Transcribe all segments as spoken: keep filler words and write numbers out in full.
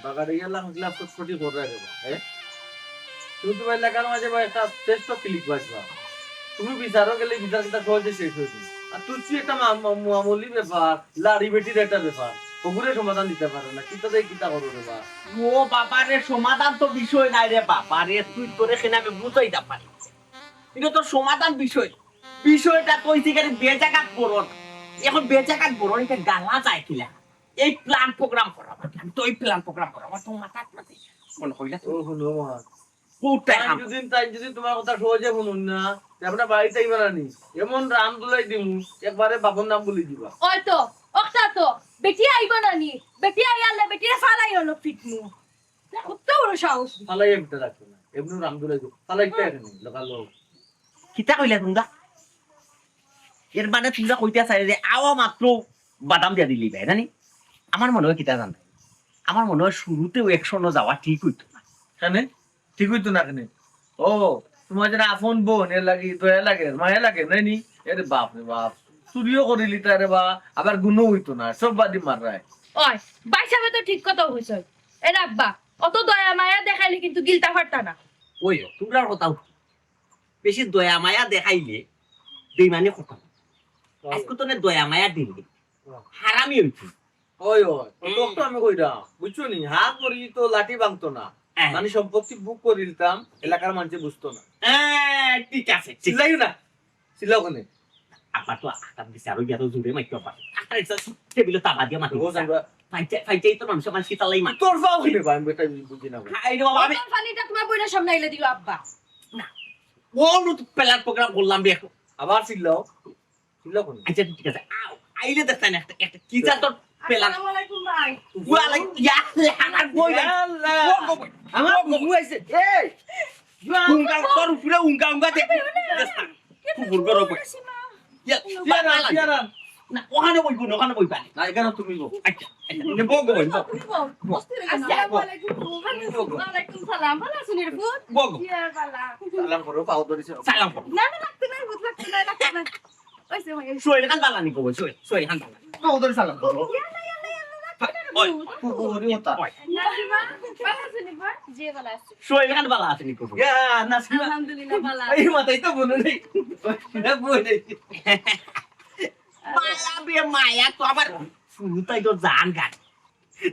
বাগারে গেলাম, গিলা ফটফটি করে রাখে বা, হ্যাঁ? তুমি তোমার এলাকার মাঝে বা একটা শ্রেষ্ঠ ক্লিক বাজবা। তুমি বিচারও গেলে বিচার কিতা সহজে শেষ হয়ে যাবে। আর তুই তুই একটা মা-, মা-, মামুলি ব্যাপার, লাড়ি বেটির একটা ব্যাপার, ওগুলো সমাধান দিতে পারো না, কিতা দিয়ে কিতা করো রে বা? ও বাবা রে, সমাধান তো বিষয় নাই রে বাবা রে, তুই তোরে কেন আমি বুঝাইতাম পারি। এটা তোর সমাধান বিষয়, বিষয়টা তো হইছে এখানে বেজাগাত বরণ। এখন বেজাগাত বরণ এটা গালা যায় কিলা? এই প্ল্যান প্রোগ্রাম করা লাগে। আমি তো এই প্ল্যান প্রোগ্রাম করা আমার তো মাথার মধ্যে মনে হইল ও হুনো মা, কোথায় তাই আম- যদি, তাই যদি তোমার কথা সহজে শুনুন না, তে আমরা বাড়িতে আইবা না নি? এমন রাম দুলাই দিমু, একবারে বাপর নাম বলি দিবা। ওই তো, ওটা তো, বেটি আইব না নি? বেটি আইয়ালে বেটিরে ফালাই হলো পিটমু। কত বড় সাহস। ফালাই একটা রাখতো না, এমনি রাম দুলাই দিমু, ফালাই একটা এখানে, লোকাল লোক। কিতা কইলা তোমরা? এর মানে তোমরা কইতে চাই যে আওয়া মাত্র বাদাম দিয়া দিলি ভাই, জানি? আমার মনে হয় কিতা জানো? আমার মনে হয় শুরুতেও একশনো যাওয়া ঠিক হইতো না। কেনে? ঠিক হইতো না কেনে? ও, তোমার যেন আপন বোন, এর লাগি দয়া লাগে, মায়া লাগে, নাই নি? এরে বাপ রে বাপ, চুরিও করিলি তারে বা, আবার গুণও হইতো না, সব বাদি মাররায়। ওই, ভাই সাহেব তো ঠিক কথা কইছইন। এ আব্বা, অত দয়া মায়া দেখাইলে কিন্তু গিলতা পারতা না। ওই, তোমরার কথা উঠো। বেশি দয়া মায়া দেখাইলে বেইমানি কথা। আজকে তো না দয়া মায়া দিলে হারামি হইতো। ওই, ওই, হুম। তো তো আমি কইরা, বুঝছো নি? হাত করি তো লাঠি ভাঙতো না। হ্যাঁ। মানে সম্পত্তি বুক করে দিতাম, এলাকার মানুষে বুঝতো না। হ্যাঁ, ঠিক আছে, ঠিক চিল্লাইও না, চিল্লাও ওখানে। আবার তো আকাম দিছে, আরো গিয়া তো জুড়ে মাইতো আবার। আকার একটা টেবিলে তাবা দিয়া মাটি ও দিছে। আমরা ফাইটে, ফাইটে তো মানুষ, মানুষ কি তালাই মার। তোর ফাও কিনে ভাই, আমি এটা বুঝি না ভাই। আই রে বাবা, আমি তোর ফানিটা তোমার বইনের সামনে আইলে দিও আব্বা। না, ও নতুন প্ল্যান প্রোগ্রাম করলাম বে এখন। আবার চিল্লাও। আচ্ছা, ঠিক আছে, আও, আইলে দেখতাম একটা, একটা কি জাতর পেলাম। আসসালামু আলাইকুম ভাই। ওয়ালাই-, ইয়া, আমার বই নাই। ইয়া আল্লাহ। ও গো বই। আমার বউ আইছে। এই, উঙ্গা, তোর উপরে উঙ্গা উঙ্গা দেখি। কুকুর গরু বই। ইয়া, চেয়ার আন, বালা। চেয়ার আন। না, ওখানে বইবো না, ওখানে বইবা না। না, এখানে তুমি বউ। আচ্ছা, আচ্ছা, নে বউ গো, বউ। তুমি বউ। বউ। আসসালামু আলাইকুম। ওয়ালাইকুম সালাম। ভালা আছইন রে পুত? বউ গো। কি আর ভালা? সালাম করো, পাও ধরেছে। সালাম করো। না, না, লাগতো না, পুত, লাগতো না, লাগতো না। ওই যে, ওই, ওই। শরীর খান বালা নি গো, শরীর, শরীর খান বালা। কও ধরে সালাম করো। ইয়াল্লা, ইয়াল্লা, ইয়াল্লা, রাখো না, ওই, ভূত। ও, ও, রে, ওটা। ওই। নাসিমা, বালা আছো নি বা? জি, বালা আছি। শরীর খান বালা আছে নি গো? ইয়া, নাসিমা। আলহামদুলিল্লাহ, বালা আছি। এই মাথায় তো মনে নেই। না, বই নেই। মায়া বে মায়া, তো আবার শুরুতেই তো জান গান।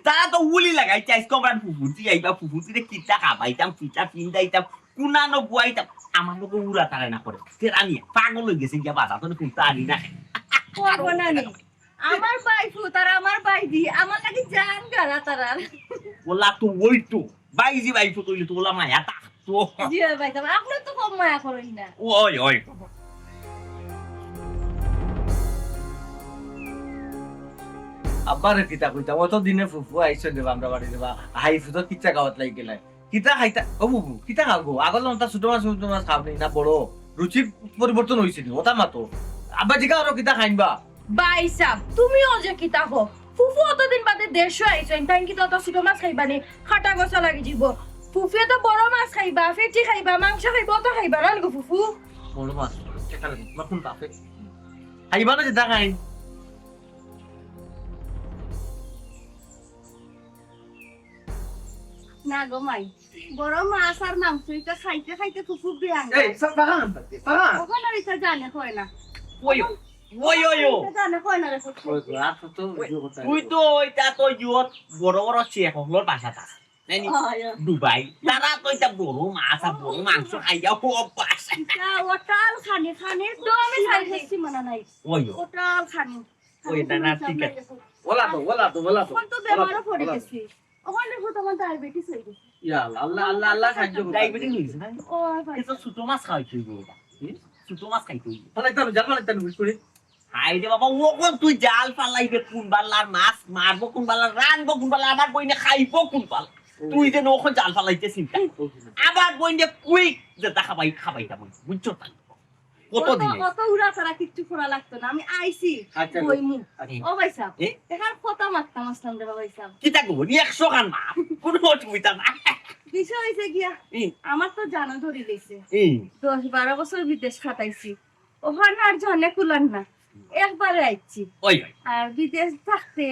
তারা তো উলি লাগাইছে, আইজকে আমরা ফুফুতি আইবা, ফুফুতিরে কিতা খাবাইতাম, কিতা পিন্দাইতাম, কুনানো বুয়াইতাম। আমার লগে উড়া তারা না করে। তেরা নিয়া পাগল হয়ে গেছে, গিয়া বাজার তো কুন্তা আনি না। করবো না নি। আমার ভাইফু, তারা আমার ভাইজি, আমার লাগি জান গারা তারা। ওলা তো ওই তো, ভাইজি ভাইফু তইলে তো ওলা মায়া তা তো। জি ভাই, ভাই, আপনার তো কম মায়া করেন না। ওই, ওই। আব্বারে কিতা কইতা, অত দিনে ফুফু আইছে দেবা আমরা বাড়ি দেবা, হাই ফুতো কিচ্ছা গাওয়াত লাগি গেলাই। কিতা খাইতা, ও ফুফু, কিতা খাও গো? আগর লন্তা ছোট মাছ, ছোট মাছ খাও নি, না বড়? রুচি পরিবর্তন হইছে নি, ওটা মাতো। আব্বা জিগা আরো কিতা খাইনবা? ভাই সাহেব, তুমিও যে কিতা কও? ফুফু অতদিন বাদে দেশো আইছইন, তাইন কিতা অত ছোট মাছ খাইবা নি? খাটা গসা লাগি যিবো। ফুফুয়ে তো বড় মাছ খাইবা, ফেটি খাইবা, মাংস খাইবা, অত খাইবা না গো ফুফু? বড় মাছ, চেকালে, মাখন বাপে। খাইবা না যেটা খাইন। না গো মাই, বড় মাছ আর মাংস ইটা খাইতে খাইতে ফুফু বিয়ান এই, যায়। সব বাগান আনতে, বাগান। ওখানে ইটা জানে হয় না। ওই, ওই, ওই, ও। ইটা জানে হয় না রে ফুফু। ওই, আর তো, তো, ওই, ইয়ে করতে তুই হবে। তো ওইটা তো ইয়ত বড় বড় চেক হকলর বাসা তা। নাই নি? ওই, ওই। দুবাই। তারা তো ইটা বড় মাছ আর বড় মাংস খাইয়া খুব অভ্যাস। ইটা ওটাল খানি, খানি তো তো আমি খাই সীমা নাই। ওই, ওই। ওটাল খানি। ওই, না, না, ঠিক আছে। ওলা তো, ওলা তো, ওলা তো। এখন তো বেমারও পড়ে গেছি। ওখানে ফুত আমার ডায়াবেটিস হয়ে গেছে। ইয়া আল্লাহ, আল্লাহ, আল্লাহ, আল্লাহ সাহায্য করুন। ডায়াবেটিস হয়েছে না? ও, ভাই। এ তো ছোট মাছ খাওয়াইতে হইব বাবা। হুম? ছোট মাছ খাইতে হইব। ফালাইতে হবে, জাল ফালাইতে হবে, বুঝ করি। হায় রে বাবা, ও কোন তুই জাল ফালাইবে কোন বাল্লার মাছ, মারবো কোন বাল্লার, রানবো কোন বাল্লার, আমার বইনে খাইবো কোন বাল। ও। তুই যে নখন জাল ফালাইতে চিন্তা। ও, ও। আবার বইনে কুইক যেটা খাবাই, খাবাইতাম, বুঝছো তাই? কত কত, দিনে? কত উড়া তারা কিচ্ছু করা লাগতো না। আমি আইছি, আচ্ছা, বইমু। আচ্ছা। ও ভাই সাহেব, এ? এখান কথা মারতাম আসলাম রে ভাই সাহেব। কিতা কব? নি একশো খান মার। কোনো অসুবিধা না। বিষয় হইছে গিয়া, ই। আমার তো জানা ধরি লইছে। ই। দশ বারো বছর বিদেশ খাটাইছি। ওখানে আর জানে কুলার না। একবারে আইছি। ওই, ওই। আর বিদেশ থাকতে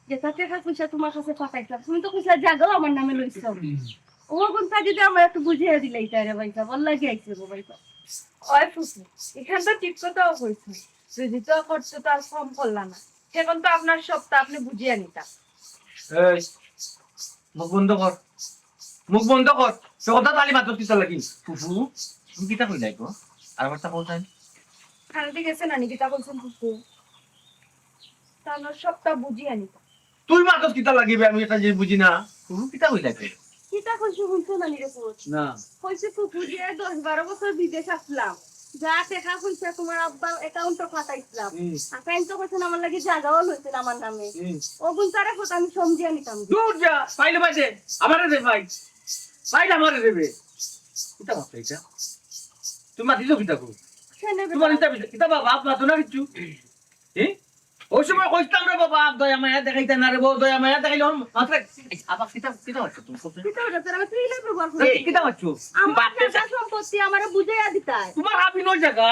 যেটা টেকা পয়সা তুমার কাছে পাঠাইছলাম, তুমি তো কইছলা জাগাও আমার নামে লইছো। অগুনতা যদি আমারে একটু বুঝাইয়া দিলাইতায় রে ভাইসাব, অর লাগি আইছি গো ভাইসাব। ওই ফুফু, ইখান তো ঠিক কথাউ কইছো, যদি তো করছো তো আর কম করলা না, অখন তো আপনার সবটা আপনে বুঝিয়া নিতা। এই, মুখ বন্ধ কর, মুখ বন্ধ কর। তোর কথা তালি মাত্র কিতা লাগি? ফুফু, তুমি কিতা কইলাই গো? আর একটা কথা। কারেন্টে গেছে না নি, কিতা কইছেন ফুফু? তার সবটা বুঝিয়া নিতা। তুই মাতস কিতা লাগিবে, আমি একটা জিনিস বুঝি না। ফুফু কিতা কইলা তে? কিতা কইছে হুনছো না নি রে পুত? না। কইছে ফুফু যে দশ বারো বছর বিদেশ আছলাম, যা টেকা পয়সা তুমার আব্বার অ্যাকাউন্টো পাঠাইছলাম। হুম। আর তাইন তো কইছইন আমার লাগি জাগাও লইছইন আমার নামে। হুম। অগুনতারে কথা আমি সমঝিয়া নিতাম। দূর যা, পাইলে পাইছে, আমারে দে ভাই। পাইলে আমারে দেবে। কিতা মাতছ ইটা? তুমি মাতিছো কিতা গো? কেনে বে তুমার বাবা? ইটা, ইটা বাবা, বাপ মাতো না কিচ্ছু। হ্যাঁ? ওই সময় কইতাম রে বাবা, দয়া মায়া দেখাইতা না রে বউ, দয়া মায়া দেখাইলে ওর মাত্র আবার কিতা, কিতা মাতছো তুমি? কিতা মাতছো? আমি তো ইলা ব্যবহার করি। এই, কিতা মাতছো? আমার বাপ জাগা সম্পত্তি আমারে বুঝাইয়া দিতায়। তুমার হাবিনর জাগা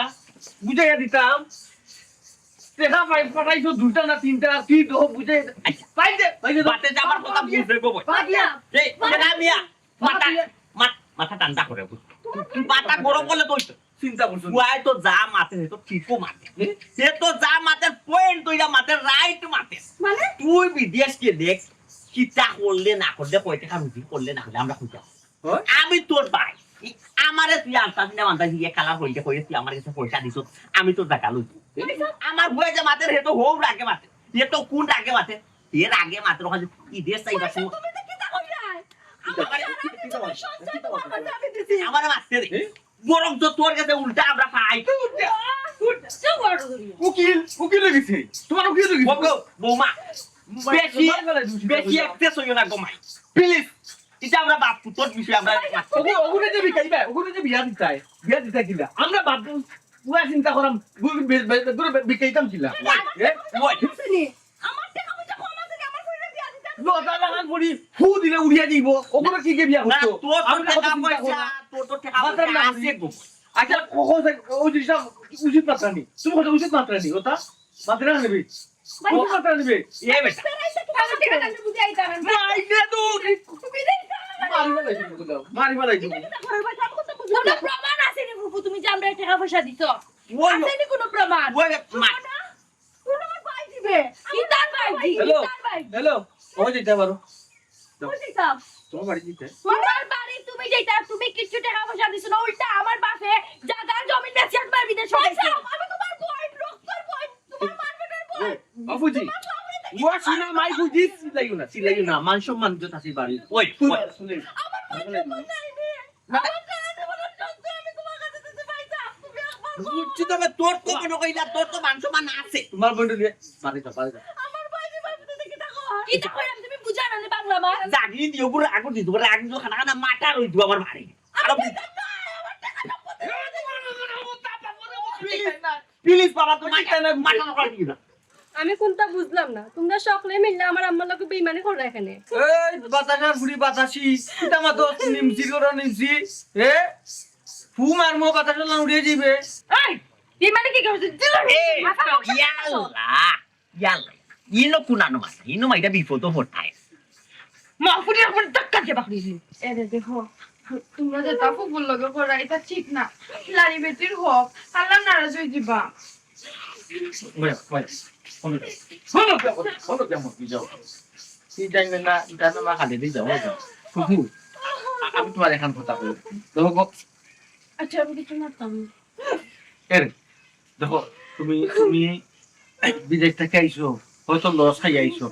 বুঝাইয়া দিতাম। টেকা পাই, পাঠাইছো দুইটা না তিনটা, তুই তো বুঝাই দে। আচ্ছা। পাই দে, পাই দে। বাতে যাবার কথা বুঝবে গো বই। বাদ দিয়া। এই, বাদ দিয়া। না মিয়া, মাথা, বাদ দিয়া। মাথা, মাথা ঠান্ডা করে বুঝ। মাথা গরম করলে তো চিন্তা করছো। ওয়াই তো যা মাতে, সে তো ঠিকও মাতে। হুম? সে তো যা মাতে, পয়েন্ট তো ইয়া মাতে, রাইট মাতে। মানে? তুই বিদেশ গেলে, কিতা করলে না করলে, কয় টেকা রুজি করলে না করলে, আমরা কইতাম। হ্যাঁ? আমি তোর ভাই, ই আমারে তুই আনতাস না আনতাস, ইয়ে কালার হইলে কইলে তুই আমার কাছে পয়সা দিছ, আমি তোর জাগা লইছি। আমার বউয়ে যে মাতের, হে তো হউ রাগে মাতে, হে তো কোন রাগে মাতে, হে রাগে মাতে, ওখানে কি দেশ চাই পয়সা বাসু? তুমি তো কিতা কইরায়? আমার সারা জীবনের সঞ্চয় তোমার কাছে আমি দিছি। আমারে মারতে দে। এ? বরং তো তোর কাছে উল্টা আমরা পাই। উল্টা, উল্টা, উকিল, উকিল হয়ে গেছে। তোমার উকিল হয়ে গেছে। বউ-, বৌমা, বেশি, বেশি excess হইও না গো মাই। Please, এটা আমরা বাপ পুতর বিষয়, আমরা ওগু-, ওগুরে যে বিকাইবা, ওগুরে যে বিয়া দিতায়, বিয়া দিতায় কিলা? আমরা বাপ পুয়া চিন্তা করাম, গু-, বে-, বে-, বে-, বিকাইতাম কিলা? ওই, এ? ওই। আমার টেকা পয়সা কম আছে, আমার ফুরিরে বিয়া দিতাম। লতা লাগান ফুরি, ফু দিলে উড়িয়া যাইব। ওগুরে কি কে বিয়া না, করতো? তোর তো আমরা টেকা পয়সা, তোর তো টেকা পয়সা আছে গো। আচ্ছা, ও, ও, ও জিনিসটা উচিত মাত্রা নেই। তুমি কথা উচিত মাত্রা নেই, ওটা মাত্রা নেবে। ভাই, ও মাত্রা নেবে। এ বেটা। বেড়াইতে তোমার টেকা আমি বুঝে আইতাম না। মারি না তো। তুমি দেখো না। মারি মারাই দিব, মারি মারাই দিব। এটা কিতা করো ভাই? আমি তো বুঝলাম না। কোনো প্রমাণ আছে নি ফুফু, তুমি যে আমরা টেকা পয়সা দিছো? ওই আছে নি কোনো প্রমাণ? ওই মা- শুনো না? শুনো, আমার ভাই দিবে। কি তার ভাই? কি হ্যালো, তার ভাই? হ্যালো, ওই দিতে পারো। কই যাইতাম? তোমার বাড়ি দিতে? তোমার বাড়ি তুমি যাইতা, তুমি কিচ্ছু টেকা পয়সা দিছো না, উল্টা আমার বাপে জাগা জমিন বেচিয়া তোমার বিদেশ পয়সা, পাঠাইছে। আমি তোমার বোন, রক্তর বোন, তোমার মার পেটের বোন। ওই, বাপুজি, তোমার বাপরে দেখি what you know, my Fuji, চিল্লাইও না, চিল্লাইও না, মান সম্মান ইজ্জত আছে বাড়ি। ওই, ওই। আমার মান সম্মান নাই রে। না। আমার সারা জীবনের সঞ্চয় আমি তোমার কাছে দিতে পারতাম, তুমি একবার বলো। বুঝছি তো, তোর তো কোনো কইলা, তোর তো মান সম্মান আছে। তোমার বন্ধু দিয়ে বাড়ি যাও, বাড়ি যাও। আমার ভাই যে বাড়িতে দেখি থাকো। কিতা কইলাম তুমি বুঝা না নি বাংলা মা? জাগি দিও, পুরো আগুন দিতে পারে, আগুন খানা খানা মাথা রই দিব আমার বাড়ি। আরো আমার টেকা সম্পত্তি। Please, please বাবা, তুমি মাথা, মাথা নষ্ট করে দিও না। আমি কোনটা বুঝলাম না, তোমরা সকলে মিললে আমার আম্মার লগে বেইমানি করো এখানে। এই বাতাসার ফুড়ি বাতাসি, কিতা মাতো নিমসি করো নিমসি, এ? ফু মারমু বাতাসর লান উড়িয়া যাইবে। এই, বেইমানি কি করছিস? দিল এ, মাথা নষ্ট করে দিল। ইয়াল্লা, ইয়াল্লা। ইনো কুনানো মাথা, ইনো মাইটা বিপদ হটায়। মা ফুড়ি এখন ধাক্কা দিয়ে বাকরি দিল। এ রে দেখো, তোমরা যে তা ফুফুর লগে করা, এটা ঠিক না। লারি বেটির হক, আল্লাহ নারাজ হয়ে দিবা। ওই, ওই, শোনো, শোনো, শোনো, কেমন কি যাও? কি জানি না, জানো না, খালি দিয়ে যাও, ওই যাও। ফুফু, আ-, আমি তোমার এখন কথা বলি। দেখো গো। আচ্ছা, আমি কিছু মারতাম না। এ রে, দেখো, তুমি, তুমি বিদেশ থেকে আইছো, হয়তো লস খাই আইছো।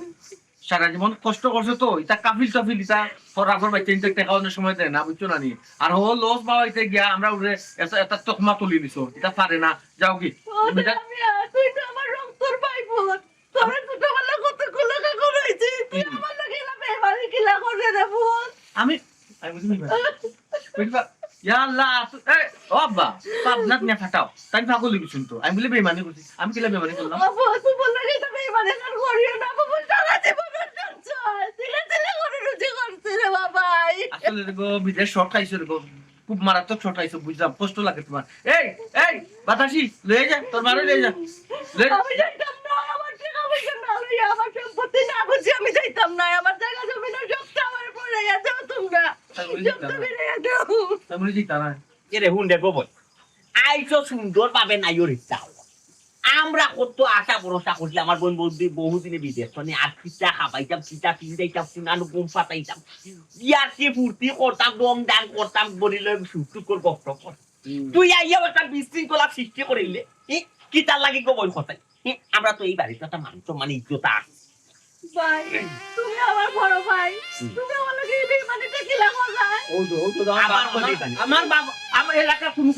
সারা জীবন কষ্ট করছো তো, ইতা কাফিল টাফিল, ইতা ফরাফর বাচ্চা, ইতা টেকা অনেক সময় দেয় না, বুঝছো না নি? আর হো লস বাবা, ইতা গিয়া আমরা উঠে এত, এত তকমা তুলি দিছো, ইতা পারে না, যাও কি? ও, তুমি যা- আমি আর, তুই তো আমার রক্তর ভাই বোন। তোরা ছোটবেলা কত কুলাকা করাইছি, তুই হুম। আমার লগে এলা বেইমানি কিলা করে রে বোন? আমি, আমি বুঝি না। বুঝবা? ইয়া আল্লাহ, তু-, এ, ও আব্বা, পাবনাত নিয়ে ফাটাও। তাই পাগল হইবি শুনতো। আমি বলে বেইমানি করছি। আমি কিলা বেইমানি করলাম? বাবা, তোমার লাগে তো বেইমানি আর করিও না। বাবা, সারা জীবন আর চলছে। তিলে তিলে করে রুজি করছে রে বাবাই। আসলে রে গো, বিদেশ শর্ট খাইছো রে গো। খুব মারাত্মক শর্ট খাইছো, বুঝলাম। কষ্ট লাগে তোমার। এই, এই, বাতাসি, লয়ে যা, তোর মারে লয়ে যা। লয়ে যা। আমি যাইতাম না, আমার টেকা পয়সা না লইয়া, আমার সম্পত্তি না বুঝিয়া এরে হুন দেখো বই, আইছো সুন্দর ভাবে নাইও রে চাও। আমরা কত আশা ভরসা করছি, আমার বোন বৌদি বহুদিনে বিদেশ মানে আর কিতা খাবাইতাম, কিতা পিন্দাইতাম, কোনানো ঘুম পাতাইতাম, ইয়ার্কি ফুর্তি করতাম, রং দান করতাম, বলি লই সুখ টুক করে গপ টপ করতাম। তুই আইয়া একটা বিশৃঙ্খলা সৃষ্টি করিলে, এ, কিতার লাগি গো বই কথাই? এ, আমরা তো এই বাড়িতে একটা মান সম্মান ইজ্জত আছে। ভাই, তুমি আমার বড় ভাই, তুমি আমার লগে এই বেইমানিটা কিলা করলায়? ও তো, ও তো, আমার আবার বাপ, বলি আমার, জানি। আমার বাপ, আমার এলাকার কোনো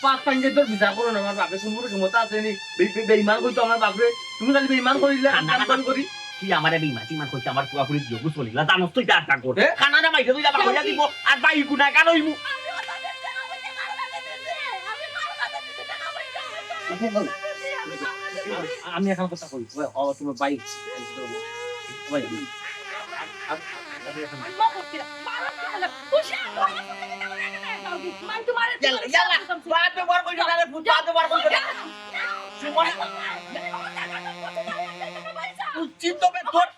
পাঁচ পাঞ্জের বিচার করো না, আমার বাপে কোনো ক্ষমতা আছে নি। বে-, বে-, বেইমান কইতো আমার বাপরে, তুমি খালি বেইমান করিলে খানা খানা করি। তুই আমারে বেইমান, তুই মান করছিস, আমার পুয়া পুরি যোগ চলিলা, জানোস তুই তার ডাক করে। এ? খানা না মাইকে তুই আমার কইয়া দিব, আর ভাই গুনাগার হইমু। আমি এখন কথা কই, ওই, ও, তোমার ভাই, ওই, আমি, আমি, আমি এখন ইয়াল্লা, ইয়াল্লা, বাদ দে, বার কই না রে, বাদ দে, বার কই না। সময় উচিত তবে তোর।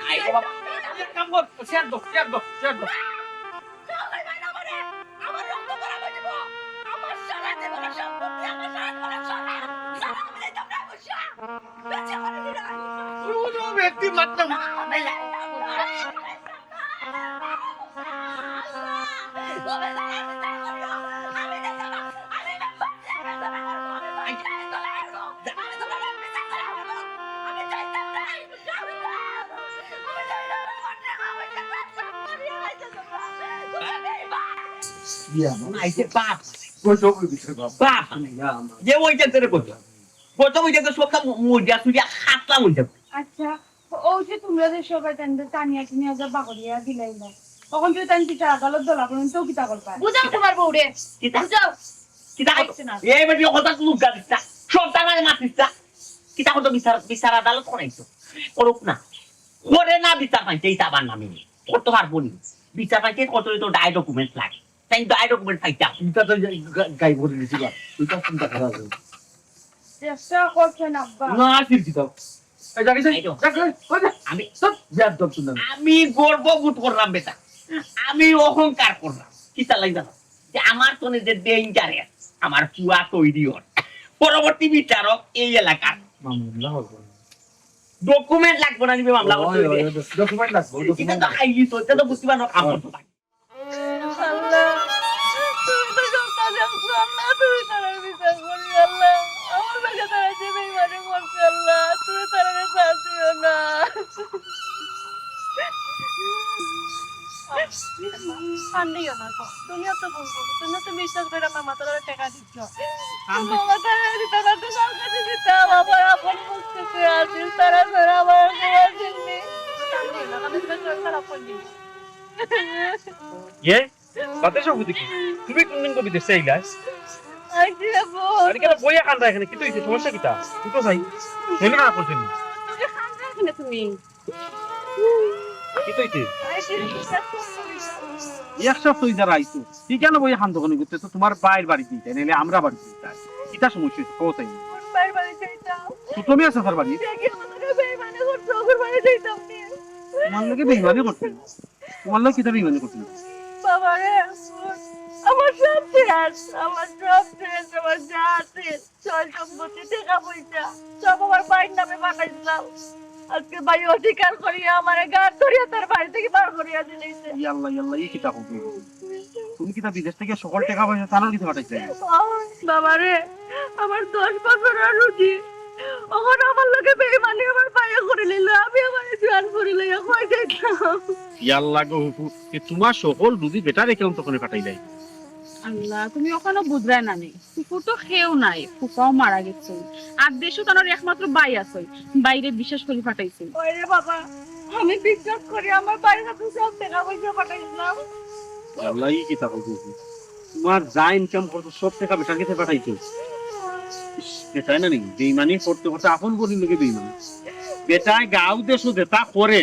আই বাবা, এক কাম কর, শেয়ার দো, শেয়ার দো, শেয়ার দো। আমার রক্ত গরম হয়ে দিব। আমার সারা জীবনের সম্পত্তি, আমার সারা জীবনের সোনা, সোনা আমি দিতাম না, বুঝছো? বেঁচে করে দিলাম। কোনো ব্যক্তি মারতাম না। আমি দিতাম না। ইয়া, না, এই যে বাপ। গজব হয়ে গেছে বাপ। বাপ। ইয়া, আমার। যে ওই যে তোরে গজব। গজব ওই যে তো সবটা মু-, মুড়িয়া সুড়িয়া খাসলাম ওই যে। আচ্ছা, ও যে তোমরা যে সবাই তানদের টানিয়া টুনিয়া যা বাগড়িয়া দিলাইলা। তখন যদি তান বিচার আদালত দলা পর্যন্ত কিতা করবা? বুঝাও তোমার বউরে। কিতা? বুঝাও। কিতা করতো? আইছে না। এই বেটি কথা মুখ গালিস না। সব তার মানে মাতিস না। কিতা করতো বিচার, বিচার আদালত করাইতো? করুক না। করে না বিচার পাইতে, এই তো আবার নামে। করতে পারবো নি। বিচার পাইতে কত তো ডাই ডকুমেন্ট লাগে। তাই তো আই ডকুমেন্ট পাইতাম। চিন্তা তো গা-, গাই ভরে দিছি বা। তুই তো চিন্তা করা আছে। চেষ্টা করছেন আব্বা। না, চিন্তিত। এই যা, এই যা, এই তো। যা, যা, ওই যা। আমি সব বেয়াদব শুনলাম। আমি গর্ববোধ করলাম বেটা। আমি অহংকার করলাম। কিতা লাগি জানো? যে আমার তনে যে ডেঞ্জারাস, আমার পুয়া তৈরি অর। পরবর্তী বিচারক এই এলাকার। মামলা হবে। ডকুমেন্ট লাগবো না নিবে মামলা ওই, করতে ওই, হইলে। ওই, ডকুমেন্ট লাগবো, এটা তো ডকুমেন্ট। খাইলি তো, এটা তো বুঝতে পারো, কাম ওই। করতে পারি। আল্লাহ, তুমি তো সব কাজ জানছো, আল্লাহ, তুমি তারার বিচার করি, আল্লাহ। আমার লগে তারা যে বেইমানি করছে, আল্লাহ, তুমি তারারে শাস্তি দিও না। কান্দিও না গো, তুমিও তো ভুল করছো, তুমিও তো বিশ্বাস করে আমার মাথার উপরে টেকা দিচ্ছ। আমি বাবা তারা দিতে পারতো, সব কিছু দিতাম, আমার আপন বুঝতেছে, আছিস, তারা ছাড়া আমার আর কেউ আছিস নি। কান্দিও না, কান্দিও না, শরীর খারাপ করলি। ইয়ে, বাতাস অবধি কি? তুমি কোন দিন কবি দেশে আইলা? আইছি রে বোন। আরে কেন বইয়া কান্দা এখানে? কি তো হইছে? সমস্যা কিতা? উঠো যাই। শরীর খারাপ করছে নি? তুমি কান্দা এখানে তুমি? কি তো হইছে? আইছি রে, বিশ্বাস করছো না। এক সপ্তাহ হইছে যারা আইছো। কি কেন বইয়া কান্দো কেন? করতে তো তোমার বাইর বাড়ি দিতে, নাইলে আমরা বাড়ি দিতে। কিতা সমস্যা হইছে? কও তাই। কোন বাইর বাড়ি যাইতাম? তো তুমি আছো তার বাড়ি? দেখি আমাদের বেইমানি করছো, ওর বাড়ি যাইতাম নি। তোমার লগে বেইমানি করতে? তোমার লগে কিতা বেইমানি করতে? বাবা রে, আমার সব শেষ, আমার সব শেষ, আমার যা আছে, সয় সম্পত্তি, টাকা পয়সা, সব আমার ভাইর নামে বানাইছিলাম। আজকে ভাই অস্বীকার করিয়া আমারে গাড় ধরিয়া তার বাড়ি থাকি বার করিয়া দিলাইছে। ইয়াল্লা, ইয়াল্লা, ই কিতা কও তুমি? তুমি কিতা বিদেশ থাকি সকল টাকা পয়সা তানর গেছে পাঠাইছো? ও বাবা রে, আমার দশ বছরর রুজি, অখন আমার লগে বেইমানি আমার ভাইয়ে করিলিলো, আমি আমারে জুয়ান করি লইয়া কই যাইতাম? ইয়াল্লা গো হুফু, এ তোমার সকল রুজি বেটার অ্যাকাউন্ট অখানো পাঠাইলাই। আল্লাহ, তুমি অখানো বুঝরায় না নি? ফুফু তো কেউ নাই, ফুফাও মারা গেছে। আর দেশো তানর একমাত্র ভাই আছে, ভাইরে বিশেষ করি পাঠাইছে। ওরে বাবা, আমি বিশ্বাস করি আমার ভাইর কাছে সব টাকা পয়সা পাঠাইছিলাম। আল্লাহ, ই কিতা কও তুমি? তোমার যা ইনকাম করছো, সব টাকা বেটার গেছে পাঠাইছো। ইস, বেটায় না নি, বেইমানি করতে করতে আপন বইনর লগে বেইমানি। বেটায় গাউ দেশো যেতা করে,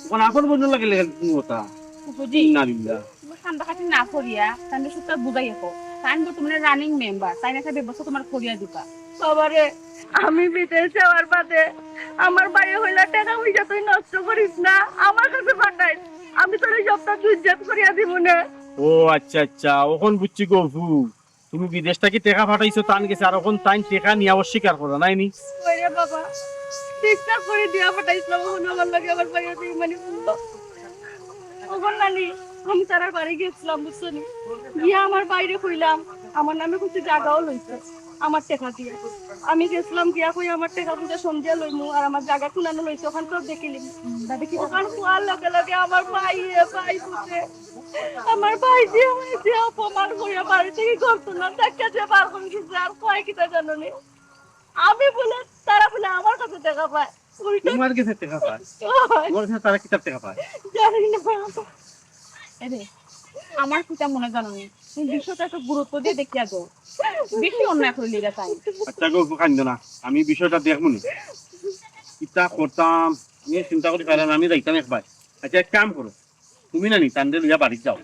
অখন আপন বইনর লগে লেগে কোনো কথা। ফুফুজি, ইন্না লিল্লাহ। তুমি কান্দাকাটি না করিয়া, তানরে সুতা বুঝাইয়া কও। তাইন তো তোমার রানিং মেম্বার, তাইন একটা ব্যবস্থা তোমার করিয়া দিবা। বাবারে, আমি বিদেশ যাওয়ার বাদে আমার ভাইয়ে কইলা, "টেকা পয়সা তুই নষ্ট করিস না, আমার কাছে পাঠাইস, আমি তোরে সবটা তুই জেদ করিয়া দিমু নে।" ও আচ্ছা আচ্ছা, অখন বুঝছি গো ফুফু, তুমি বিদেশ থাকি টেকা পাঠাইছো তান গেছে, আর অখন তাইন টেকা নিয়া অস্বীকার করো, নায় নি? ওরে বাবা, বিশ্বাস করি দিয়া পাঠাইছিলাম, অখন আমার লগে আমার ভাইয়ে বেইমানি করলো। অখন নানি, আমি তারার বাড়ি গেছিলাম, বুঝছো নি? গিয়া আমার ভাইরে কইলাম, আমার নামে কিছু জাগাও লইছে আমার টেকা দিয়া। আমি গেছিলাম, গিয়া কই, "আমার টেকা পয়সা সন্ধ্যা লইমু, আর আমার জাগা কুনানো লইছে, অখান সব দেখিলিমু।" অখান কওয়ার লগে লগে আমার ভাইয়ে, ভাই বুঝে, আমার ভাইয়ে যে অপমান করিয়া বাড়ি থাকি ঘর তুলার ধাক্কা দিয়া বার করি দিছে। আর কয় কিতা জানো নি? আমি বুলে, তারা বুলে আমার কাছে টেকা পায়। উল্টা তোমার গেছে টেকা পায়? ওই। তোমার গেছে তারা কিতার টেকা পায়? জানি না। এরে, আমার কিতা মনে জানো নি? তুমি বিষয়টা একটু গুরুত্ব দিয়া দেখিয়া দেও। বেশি অন্যায় করিলিরা তাইন। আচ্ছা গো, কাইন্দো না, আমি বিষয়টা দেখমু নি। কিতা করতাম, আমি চিন্তা করি পাইলাম না, আমি যাইতাম একবার। আচ্ছা, এক কাম করো, তুমি নানি তানরে লইয়া বাড়িত যাও,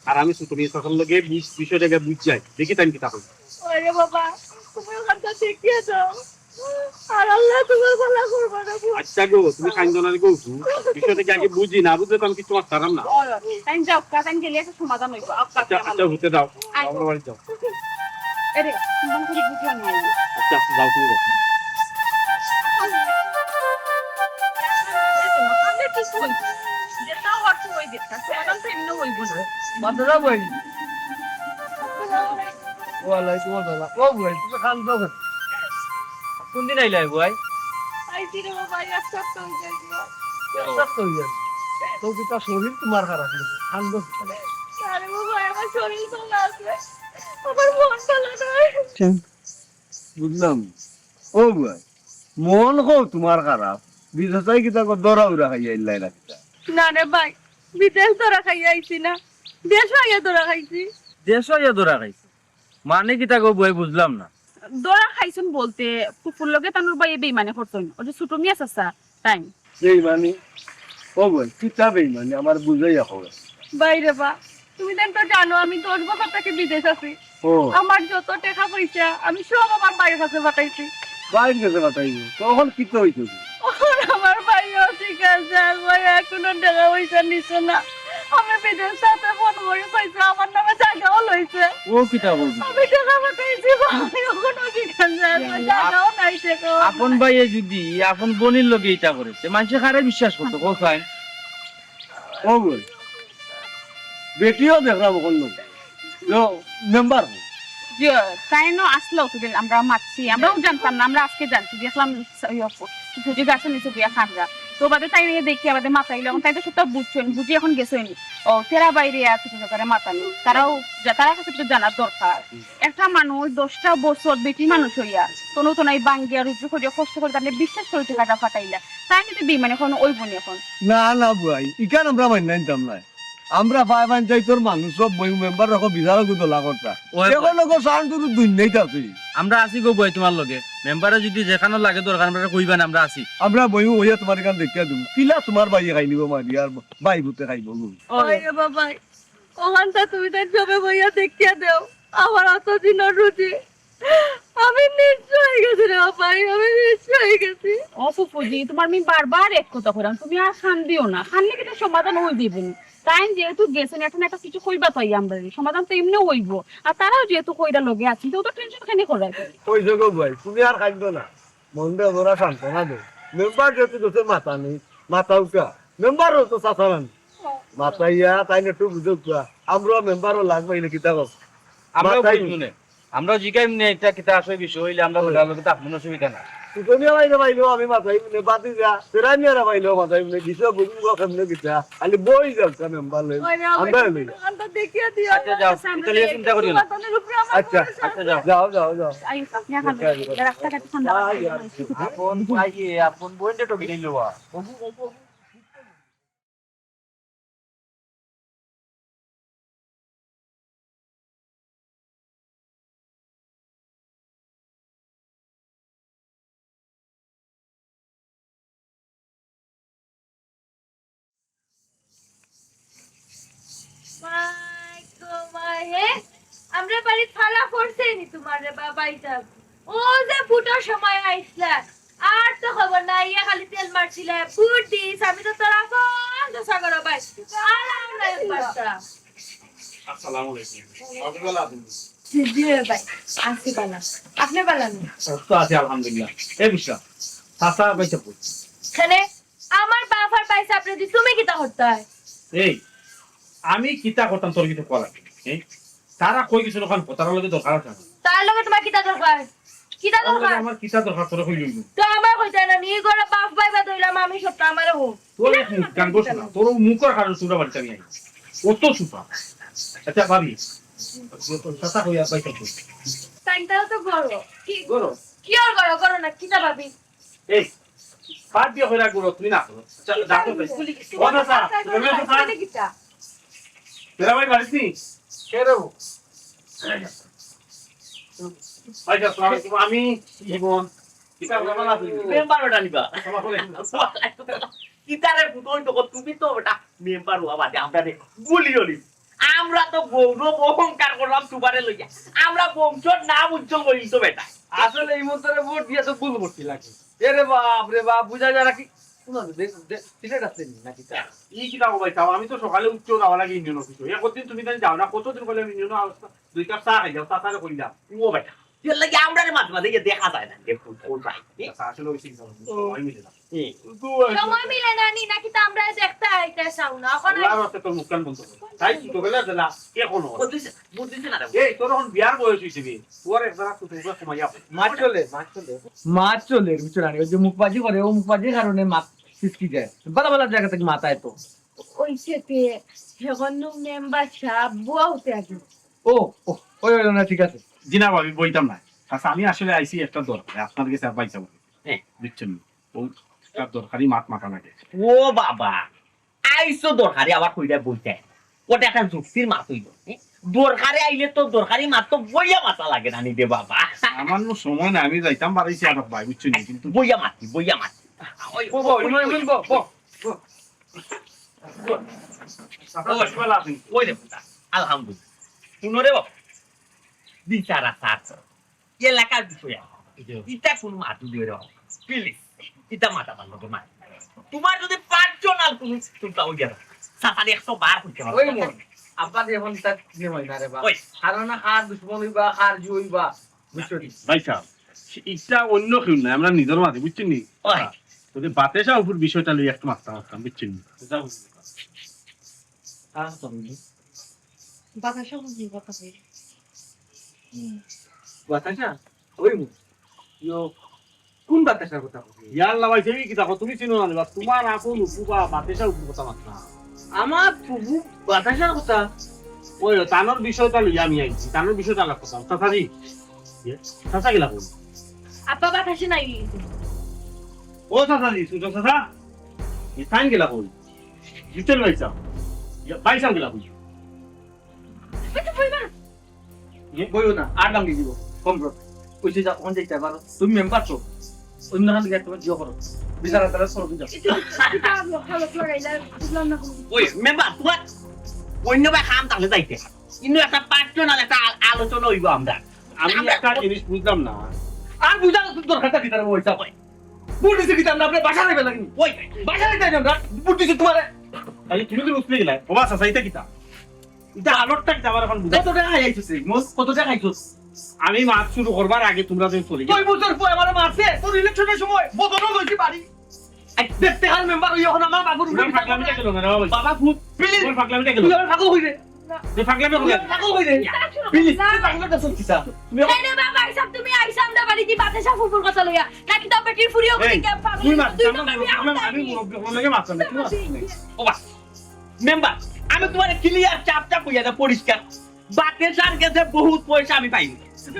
আর আমি সুতমি চাচার লগে বিষ-, বিষয়টা গিয়া বুঝি যাই, দেখি তাইন কিতা কইন। ওরে বাবা, তুমি অখানটা দেখিয়া দেও। আর আল্লায় তুমার ভালা করবা না, বুঝ। আচ্ছা গো, তুমি কাইন্দো না রে গো, বিষয়টা কি আগে বুঝি, না বুঝলে তো আমি কিচ্ছু করতাম না। তাইন যাউক্কা, তাইন গেলে একটা সমাধান অইবো। আউক্কা, আচ্ছা, আচ্ছা, হতে দাও, আয়। আমার বাড়ি যাও। এরে, মন করি বুঝলাম না। আচ্ছা, যাও, তুমি যাও। আমরা কি কই? যেটা অর্থ ওই দেখতা, সমাধান তো এমনি অইবো না। বাদরা ভাই। ওয়ালাইকুম আসসালাম। ও ভাই, তুমি কান্দো কেনে? কোন দিন আইলা ভাই? আইছি রে বাবা, এক সপ্তাহ অই গেল। এক সপ্তাহ অই গেল? তো কি তার শরীর তোমার খারাপ নাকি? কান্দো কেনে? আরে বাবা, আমার শরীর ভালা আছে, আমার মন ভালা নাই। বুঝলাম। ও ভাই, মন কও তোমার খারাপ, বিদেশ থাকি কিতা কও, দরা উরা খাইয়া আইলায় না কিতা? না রে ভাই, বিদেশ দরা খাইয়া আইছি না, দেশ আইয়া দরা খাইছি। দেশ আইয়া দরা খাইছি? মানে কিতা গো বুয়াই, বুঝলাম না। দরা খাইছইন বলতে, ফুফুর লগে তান ভাইয়ে বেইমানি করছইন, ওই যে ছোট মিয়া চাচা, তাইন। বেইমানি? ও ভাই, কিতা বেইমানি? আমার বুঝাইয়া কও। ভাই রে বা, তুমি তাইন তো জানো আমি দশ বছর থাকি বিদেশ আছি। ও। আমার যত টেকা পয়সা আমি সব আমার ভাইর কাছে পাঠাইছি। ভাইর কাছে পাঠাইছো? তো অখন কিতা অইছে? অখন আমার ভাইও ঠিক আছে, আর ভাই এখনো টেকা পয়সা নিছে না। আমি বিদেশ থাকি ফোন করি কইছে আমার নামে জাগাও লইছে। ও কিতা কইছে? আমি টেকা পাঠাইছি, ভাই অখনো ঠিক আছে, আর ভাই জাগাও নাই টেকা। আপন ভাইয়ে যদি আপন বইনর লগে ইতা করে, তে মানষে কারে বিশ্বাস করতো, কও চাই? ও বইন, বেটিও দেখলাম অখন নু। লো, মেম্বার। জি, তাইনও আসলো অতদিন, আমরা মাতছি, আমরাও জানতাম না, আমরা আজকে জানছি, দেখলাম, ইয়ে, ফুফুজি গাছর নিচে বইয়া কান্দরা। তো বাদে তাইন দেখি, বাদে মাতাইলো, অখন তাইন তো সবটা বুঝছইন, বুঝি অখন গেছইন। ও, তেরা বাইরে আছে, ছোট ছোটরে মাতানি। তারাও, যা-, তারার কাছে কিছু জানার দরকার। একটা মানুষ দশটা বছর বেটি মানুষ অইয়া, তনু তনাই বাঙ্গিয়া, রুজি করিয়া, কষ্ট করি, তাইন বিশ্বাস করি টেকাটা পাঠাইলা। তাইন যদি বেইমানি অখন অইবো নি অখন। না, না, বুয়াই, ইখান আমরা মাইন্না নিতাম নায়। আমরা পায় পঞ্চাইতর মানুষ, সব বইন মেম্বার রাখো, বিচারকও দলা করতা। ওই অখন ওগো শান্ত দুনিয়াত আছে। আমরা আছি গো বুয়াই তুমার লগে। মেম্বারে যদি যেখানো লাগে দরকার, আমরা কইবা না, আমরা আছি। আমরা বইন অইয়া তুমার ইখান দেখিয়া দিমু। কিলা তুমার ভাইয়ে খাই নিবো মারি, আর ভাই পুতে খাইবো গো। ওই রে বাবা, অখানটা তুমি তাইন সবে বইয়া দেখিয়া দেও। আমার অত দিনর রুজি। আমি নিঃস্ব অই গেছি রে বাবা, আমি নিঃস্ব অই গেছি। ও ফুফুজি, তুমার আমি বারবার এক কথা কইরাম, তুমি আর কান্দিও না, কান্দলে কিন্তু সমাধান অই যাইবো নি। তাইন যেহেতু গেছইন, একটা না একটা কিছু কইবা তো আমরারে, সমাধান তো এমনেও অইবো। আর তারাও যেহেতু কইরা লগে আছইন, তো অত টেনশন কেনে করার? অইছে গো বুয়াই, তুমি আর কান্দো না, মনরে অতটা সান্ত্বনা দেও। মেম্বার যেহেতু গেছে মাতানি, মাতাউক্কা, মেম্বারও তো চাচা নানি। মাতাইয়া তাইন একটু বুঝাউক্কা। আমরাও মেম্বারও লাগ পাইলে কিতা কও? আমরাও মাতাই বুঝমু নে। আমরাও জিগাইমু নে, ইটা কিতা আসল বিষয় অইলে আমরা ওই। বুঝার লগে তো আপনার অসুবিধা না। সুতনিয়া বাইরে পাইলেও আমি মাতাইমু নে, বাদ দিয়া, তেরা মিয়ারা পাইলেও মাতাইমু নে, বিষয় বুঝমু বা কেমনে কিতা। খালি বই যাউক্কা মেম্বার লই। ওই রে, আমরা ওই লই। দোকানটা দেখিয়া দিও, আচ্ছা, যাও। ইতালিয়া চিন্তা করিও না। সমাধানের উপরে আমার আচ্ছা, ভরসা আচ্ছা, আছে। যাও। যাও, যাও, যাও। আই, আপনি এখন রাস্তাঘাটে ঠান্ডা আপন ভাইয়ে, আপন বইনরে ঠকি নিলো। মাই গো মাই, হে, আমরার বাড়িত ফালা পড়ছে নি তুমার রে বাবাই যান। ও যে ফুটার সময় আইছলা, আর আর তো খবর নাই, ইয়া খালি তেল মারছিলে, ফুট দিস, আমি তো তোরা বন্ধ সাগর ভাই। আলাম না একবারটা। আসসালামু আলাইকুম। আপনি ভালো আছেন? জি, জি ভাই, আছি ভালা। আপনি ভালা নি? তো আছি আলহামদুলিল্লাহ। এ বুঝলাম, চাচা ভাই সাহেব। এখানে আমার বাফার পাইছে আপনি দি, তুমি কিতা করতায়? এই, আমি কিতা করতাম তোর কিছু করা লাগে? এই, তারা কই কিছু ওখান তার লগে দরকার আছে আমার। তার লগে তোমার কিতা দরকার? কিতা তার লগে দরকার? আমার কিতা দরকার তোরে কই লইব? তো আমার কইতে না নি, ঘরে বাফ ভাই বা দইলাম আমি সবটা আমারে হোক। তোর এক মুখ কান বস না, তোর মুখর কারণ সুরা বাড়িতে আমি আই। অত সুতা। আচ্ছা ভাবি, কথা কই আর ভাই কই? তাই তারা তো গরো। কি গরো? কি আর গরো, গরো না, কিতা ভাবি? এই, বাদ দিয়ে হইরা গুরু, তুমি না করো। আচ্ছা, কিতা ডাকো আমি ভাই। ভুলি গেছি? ও চাচা, তুমি একটু থাক। কিতা? তেরা ভাই বাড়িতে নি? কে রে ও? ভাই, আসসালামু আলাইকুম। আমি জীবন। কিতা ভাই, ভালো আছেন? মেম্বার বেটা নিবা। আসসালামু আলাইকুম। কিতা রে, ফুটো হইতো কো, তুমি তো বেটা মেম্বার হওয়া বাদে আমরা রে গুলি হলি। আমরা তো গৌরব অহংকার করলাম তোমারে লইয়া। আমরা বংশর নাম উজ্জ্বল করি তো বেটা। আসলে এই মন্তরে ভোট দিয়া তো ভুল ভর্তি লাগে। এ রে বাপ রে বাপ, বুঝা যায় না কি? কোন দে-, দে-, সিলেট আছে নি নাকি তা? ই কিতা ভাই, তাও আমি তো সকালে উঠতেও যাওয়া লাগে ইউনিয়ন অফিসে। একদিন তুমি তাই যাও না, কতদিন বলে ইউনিয়ন অবস্থা, দুই কাপ চা খাই যাও, চা খাইলে কই যাও? ও বেটা, এর লাগি আমরারে মাঝে মাঝে গিয়া দেখা যায় না, দেখুন, কোন ভাই? আচ্ছা, আসলে ওই সিজন, ও। সময় মিলে না। হুম। সময় মিলে না নি, নাকি তো আমরা দেখতে আইতে চাও না? এখন আল্লাহর রাস্তায় তোর মুখখান বন্ধ কর। তাই ছোটবেলা দিলা, এখন ওর। বুঝ দিছে, বুঝ দিছে না রে। এই, তোর এখন বিয়ার বয়স হইছে বে। তোর এক জায়গা তো তোর সময় যাবে। মাত চলে, মাত চলে। মাত চলে, বুঝছো না? ওই যে মুখবাজি করে, ও মুখবাজির কারণে মাত সিসকি যায়। বালা বালা জায়গা থেকে মাথা এত। ওই সেতে, এখন নু মেম্বার সাহেব বুয়া হতে আগে। ও, ও, ওই, ওই, না, ঠিক আছে। জি না, ভাবি, বইতাম না। আচ্ছা, আমি আসলে আইছি একটা দরকারে, আপনার কাছে আর পয়সা বলি। হ্যাঁ। বুঝছেন? ও একটা দরকারি মাত মাথা লাগে। ও বাবা, আইছো দরকারে আবার কইরা বইতে। ওটা একটা যুক্তির মাত হইল। হ্যাঁ? দরকারে আইলে তো দরকারি মাত তো বইয়া মাথা লাগে না নি রে বাবা। আমার নু সময় না, আমি যাইতাম পারিছি আর ভাই, বুঝছেন নি? কিন্তু বইয়া মাতি, বইয়া মাতি। ওই, ব, ব, ওই, ইমন, ওই, ইমন, ব, ব, ব। ওই, ওই রে বাবা, আলহামদুলিল্লাহ। শুনো রে বাবা, বিচার আচার, এলাকার বিষয়ে ইটা কোন মাত লইয়া রে বাবা? Please, ইটা মাথা ভালো করে মার। তোমার যদি personal কোনো চিন্তা হই গেল, সাতারে একশো বার করতে পারো। ওই মন, আব্বা দিয়ে এখন তার ইয়ে হয় না রে বাবা। ওই। কারণ না কার দুশমন হইবা, কার জু হইবা, বুঝছো নি? ভাই সাহেব, ইটা অন্য কেউ না, আমরা নিজের মাঝে, বুঝছেন নি? ওই। যদি বাতেশা উপর বিষয়টা লই একটু মাথা মারতাম, বুঝছেন নি? আর তো আমি বাতাসা বুঝি, বাতাসা। হুম। বাতাসা? ওই মু-, ইয়ো, কোন বাতাসার কথা কইছি? ইয়াল্লা ভাই, তুমি কিতা কও? তুমি চিনো না নি বা? তোমার আপন ফুফু বা বাতাসা ফুফুর কথা মাত না। আমার ফুফু বাতাসার কথা? ওই, তানোর বিষয়টা লইয়া আমি আইছি। তানোর বিষয়টা আলাপ কথা। চাচাজি, ইয়ে, চাচা গেলা কই? আব্বা বাতাসে নাই গেছে। ও চাচাজি, সুজন চাচা, এই টাইম গেলা কই? জিতেন ভাই সাহেব, ইয়ে, ভাই সাহেব গেলা কই? আচ্ছা, বই বার। ইয়ে, বইও না, আর ভাঙি দিব, কম কর। ওই যে যা, ওখান যাইতে পারো, তুমি মেম্বার তো। অন্য হান গিয়ে তোমার জিও করো। বিচার আচার করো, বুঝাও। এটা, এটা ভালো, ভালো লাগাইলা, বুঝলাম না কোনো। ওই, মেম্বার, তোমার অন্য ভাই কাম থাকলে যাইতে। কিন্তু একটা personal একটা আল-, আলোচনা হইব আমরা। আমি আমরা একটা জিনিস বুঝলাম না। আর বুঝার তো দরকারটা কি তার ওই সাহেব? ভোট দিছে কি আমরা আপনার বাসা যাইবে লাগি? ওই, বাসা যাইতে আমরা ভোট দিছি তোমারে। আরে তুমি তো বুঝতে গেলে। ও বাসা চাইতে কিতা? ইটা আলোরটা কিতা আমার এখন বুঝা। কত টাকা খাইছস রে? মোট কত টাকা খাইছস? আমি মাত শুরু করবার আগে তোমরা যে চলে গেলে। দুই বছর পর আমারে মারছে, তোর ইলেকশনের সময় বদনও লইছি বাড়ি। এই দেখতে কাল মেম্বার হই এখন আমার বাবুর উপরে তোমার ফাগলামিটা গেল না রে বাবা। বাবা ভূত। Please। তোমার ফাগলামিটা গেল। তুই আমার পাগল হইরে। তুই ফাগলামি তুই করলে। আমার পাগল হইরে। Please, তুই পাগলটা চলছিস, স্যার। তুমি আমার এই রে বাবা, এই সব তুমি আইসা আমরা বাড়ি কি বাতাসা ফুফুর কথা লইয়া? নাকি তো বেটির ফুরিও এই, বলি কে পাগল? তুই মার, তুই আমার তো ভাবি মুরব্বি, আমার আমি মুরব্বি, ওর লগে মারতাম না, তুই মার। ও বাবা, মেম্বার, আমি তোমারে clear চাপ চাপ কইয়া দেই পরিষ্কার। বাতেশার গেছে বহুত পয়সা আমি পাই।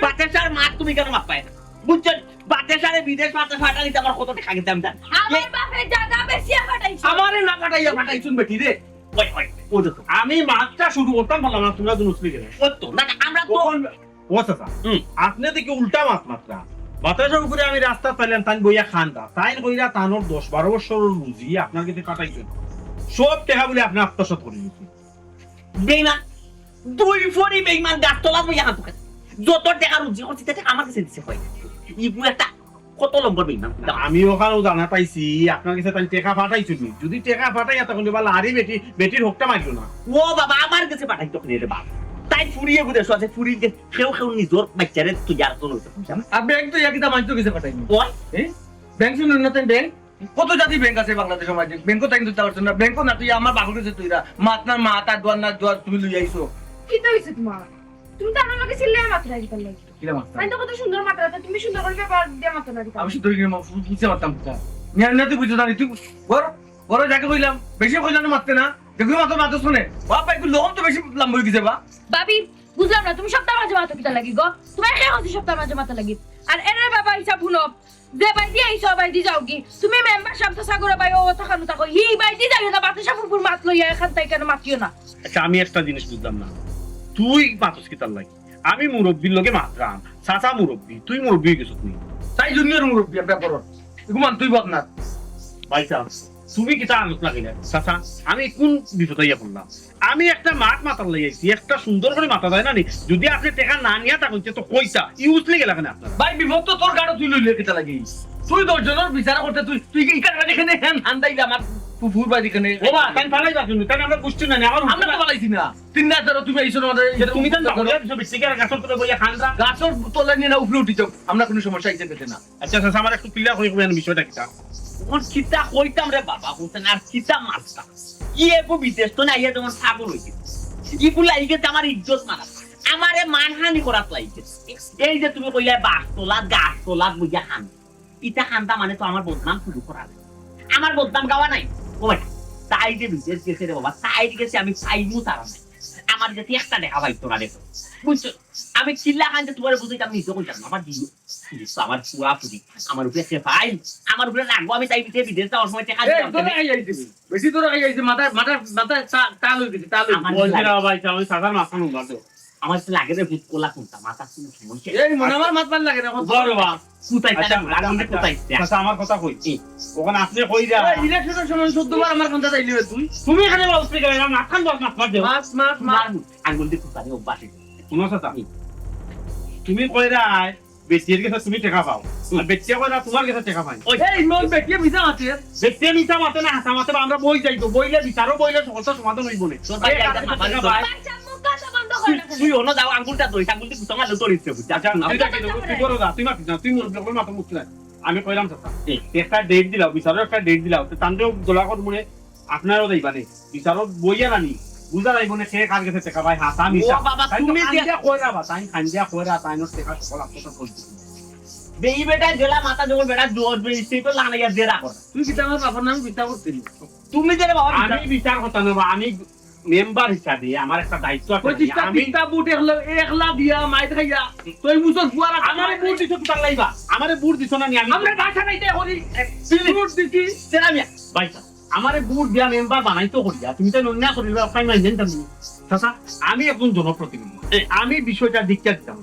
বাতেশার মাত তুমি কেন মাত পায় না? বুঝছেন? বাতেশারে বিদেশ মাতে ফাটানিতে আমার কত টাকা গেছে আমি জানি। আমার এই বাপে জায়গা বেচিয়া ফাটাইছে। আমারে না ফাটাইয়া ফাটাইছুন বেটি রে। ওই, ওই, ও দেখো। আমি মাতটা শুরু করতাম, বললাম না, তোমরা তো মুসলিম গেলে। ও তো, না, না, আমরা তো তখন ও চাচা, হুম। আপনি দেখি উল্টা মাত মাতরা। বাতাসের উপরে আমি রাস্তা পাইলাম, তাই বইয়া খান্দা। তাই বইয়া তানোর দশ বারো বছর রুজি আপনার কাছে কাটাইছেন। সব টাকা বলে আপনি আত্মসাৎ করে দিচ্ছেন। বেইমান, দুই ফরি বেইমান গাছতলা বইয়া হাত দোকান। যত টাকা রুজি করছি, তা আমার কাছে দিছে হয়। ইগু একটা কত নম্বর বেইমান? আমি ওখানেও জানা পাইছি, আপনার গেছে তাইন টেকা পাঠাইছইন নি। যদি টেকা পাঠাইয়া তখন বালা আরে বেটি, বেটির হকটা মারিও না। ও বাবা, আমার গেছে পাঠাইতো কেনে রে বাপ? তাই ফুরিয়ে ঘুরে আসো, আছে ফুরির গেছে, কেউ কেউ নিজর বাচ্চারে তুই আর কোনো আর ব্যাংক তো একই দাম আনতো গেছে পাঠাইনি। ওই? এ? ব্যাংক শুনুন না, তাই ব্যাংক? কত জাতি ব্যাংক আছে বাংলাদেশের মাঝে? ব্যাংকও তাই কিন্তু পারছো না, ব্যাংকও না, তুই আমার বাপের গেছে তুই রা। মাত না মাত, আর দোয়ার না দোয়ার, তুমি লই আইছো। কিতা হইছে তোমার? তুমি তো আমার লগে চিল্লাইয়া মাত নাই কিতার লাগি? কিলা মাত? আমি তো কত সুন্দর মাত রাখতে, তুমি সুন্দর করে ব্যাপার দিয়া মাত না কিতা? আমি সুন্দর করে মা-, বু-, বুঝতে পারতাম কিতা? নিয়ে আনলে তুই বুঝতে জানি, তুই বড়, বড় যাকে কইলাম, বেশি কইলাম না মারতে না, দেখুন মাত্র মাত্র শুনে, বাপ ভাই, তুই লোক তো বেশি লম্বা হয়ে গেছে বা। ভাবি, বুঝলাম না, তুমি সপ্তাহ মাঝে মাত্র কিতা লাগি গো? তোমার কে হচ্ছে সপ্তাহ মাঝে মাত্র লাগি? আর এরে বাবা, হিসাব হুনো, যে বাইদি আইছো, বাইদি যাও কি? তুমি মেম্বার সাহেব তো সাগরে ভাই, ও তো খানু থাকো, হি বাইদি যাইও না, বাতাসা ফুরফুর মাত লইয়া এখান থেকে কেন মাতিও না? আচ্ছা, আমি একটা জিনিস বুঝলাম না, তুই মাতস কিতার লাগি? আমি মুরব্বির লগে মাতরাম, চাচা মুরব্বি, তুই মুরব্বি হয়ে গেছিস তুই। তাই জুনিয়র মুরব্বি, আমরা বড়। এগুমান তুই বদনার। ভাই সাহেব, তুমি কিতা আনত লাগাইলা? চাচা, আমি কোন বিপদে আইয়া পড়লাম? আমি একটা মাত মাতার লাগি আইছি, একটা সুন্দর করে মাতা যায় না নি? যদি আপনি টেকা না নিয়া থাকেন, তো কইতা, ইউজ লেগে লাগে না আপনার। ভাই, বিপদ তো তোর গাড়ো তুই লইলে কিতা লাগি? তুই দশ জনের বিচার করতে তুই, তুই কি ইকার বাড়ি এখানে হ্যান হান্দাইলে আমার ফুফুর বাড়ি এখানে? ও বা, তাই ফালাইবা তুমি, তাই আমরা বুঝছি না, আমার আমরা তো ফালাইছি না। তিন রাত ধরো তুমি এইসব আমাদের যে তুমি তান বাবুলিয়া দিছো, বিচ্ছিকে আর গাছর তলে বইয়া খান রা। গাছর তলে নিয়ে না উপরে উঠি যাও, আমরা কোনো সমস্যা আইতে পেতে না। আচ্ছা, আচ্ছা, আমার একটু ক্লিয়ার করে কইবেন বিষয়টা কিতা? ওর কিতা কইতাম রে বাবা, বলছেন আর কিতা মারতাম? কি এগো বিদেশ তো না, ইয়ে যেমন ছাগল হইছে। ইগুলা এই গেছে আমার ইজ্জত মারা। আমারে মানহানি করাত লাগিছে। এই যে তুমি কইলে বাস তোলা, গাছ তোলা, বুঝা খান। ইটা খান্দা মানে তো আমার বদনাম শুরু করা। আমার বদনাম গাওয়া নাই। ও বেটা, তাই যে বিদেশ গেছে রে বাবা, তাই গেছে আমি পাইমু তারা নাই। আমার যাতে একটা দেখা পাইতো না রে। বুঝছো? আমি চিল্লা খান যে তোমার বুঝাইতাম নিজে কইতাম না। আমার দিও, দিও, আমার পুরা পুরি, আমার উপরে সে ফাইল, আমার উপরে রাখবো। আমি তাই বিদেশ, বিদেশ যাওয়ার সময় দেখা এই, দিতাম তোরা না। এই, এই দিবি। বেশি তোরা এই, এই যে মাথা, মাথা, মাথা তা-, তাল হয়ে গেছে, তাল হয়ে আমার গেছে। বলছি না ভাই, আমি সাদার মাথা নুন বাদ দেও। আমার তো লাগে রে ভূত কোলা কোনটা, মাথা কোন সমস্যা। এই মনে আমার মাত ভালো লাগে না, এখন বড় বাবা। কোথায় আচ্ছা, তাহলে? আচ্ছা, আঙুলটা আচ্ছা, কোথায়? আচ্ছা, আমার কথা কই। কি? ওখানে আপনি কই যা? এই ইলেকশনের সময় চোদ্দ বার আমার কান্দাত আইলে তুই। তুমি এখানে বলতে গেলে না, মাথান বল, মাথা দেও। মাছ, মাছ, মাছ। মার, আঙুল দিয়ে কোথায়? অভ্যাস হয়ে গেছে। শুনো চাচা, কি? তুমি কই রায়, বেটির গেছে তুমি টেকা পাও। হুম। আর বেটিয়ে কই রায় তোমার গেছে টেকা পায়। ওই। এই মন বেটিয়ে মিছা মাতে। বেটিয়ে মিছা মাতে না, হাছা মাতে বা আমরা বই যাই তো, বইলে বিচারও বইলে সমস্যা সমাধান হইব না। তোর ভাই এই একটা কারণে মাথা টেকা ধরে পায়। বাচ্চা মুখ কাটা বন্ধ করে তুই, রাখেন। তুই অন্য যাও, আঙুলটা ধরিস, আঙুল দিয়ে গুতা মারলে তোর ইচ্ছে বুঝছে। আচ্ছা, না, তুই তাকে তুই করো যা, তুই মাতিস না, তুই মুরব্বি, ওর মাথা মুখ নাই। আমি কইলাম চাচা, হুম। একটা ডেট দিলাও, বিচারও একটা ডেট দিলাও, তো তান্ডেও দোলা কর মনে, আপনারও যাইবা নে, বিচারও বইয়া নানি, বুঝা যাইব না, সে কার গেছে টেকা পায়, হাছা মিছা। ও বাবা, তাই তো তুমি যে খান্দিয়া কইরা বা, তাই খান্দিয়া কইরা, তাই নোট টেকা সকল আপনার সব বলছি। বেই বেটা জেলা মাথা যখন বেটা জোর বেই, সেই তো লাগাইয়া জেরা কর। তুই কিতা আমার বাবার নামে বিচার করতে নি? তুমি যে রে বাবা আমি বিচার বিচার করতাম না বা, আমি মেম্বার হিসাবে আমার একটা দায়িত্ব আছে। পঁচিশটা আমি তিনটা বুট একলা, একলা দিয়া মাইর খাইয়া, তুই বুঝছস বুয়ারা আমারে ভোট দিছো কিতার লাগি বা? আমারে ভোট দিছো না নি আমি? আমরা ভাষা নাই তাই করি। ভোট দিছি। সেরা মিয়া। ভাই সাহেব, আমারে ভোট দিয়া মেম্বার বানাইতো করিয়া, তুমি তাই নন্যা করিবা, ওখানে নাই জানতাম নি। চাচা, আমি একজন জনপ্রতিনিধি। এ, আমি বিষয়টা দেখিয়া দিতাম।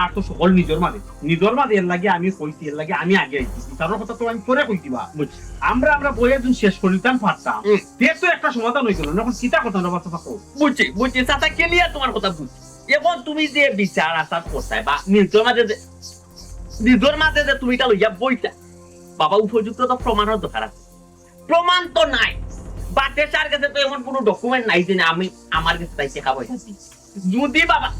আর তো সকল নিজর মাঝে, নিজর মাঝে এর লাগি আমি কইছি, এর লাগি আমি আগে আইছি। বিচারর কথা তো আমি পরে কইছি বা। বুঝছি। আমরা, আমরা বইয়া দিন শেষ করিতাম পারতাম। হুম। তে তো একটা সমাধান হইতো না। এখন কিতা কথা না বাচ্চা থাকো? বুঝছি, বুঝছি। চাচা, clear তোমার কথা বুঝছি। এখন তুমি যে বিচার আচার করতায় বা নিজর মাঝে যে, নিজর মাঝে যে তুমি এটা লইয়া বইতা, বাবা, উপযুক্ত তো প্রমাণর দরকার আছে। প্রমাণ তো নাই। বাতেশার গেছে তো এমন কোনো document নাই যে না আমি আমার গেছে তাই টেকা পয়সা দিই। যদি বাবা,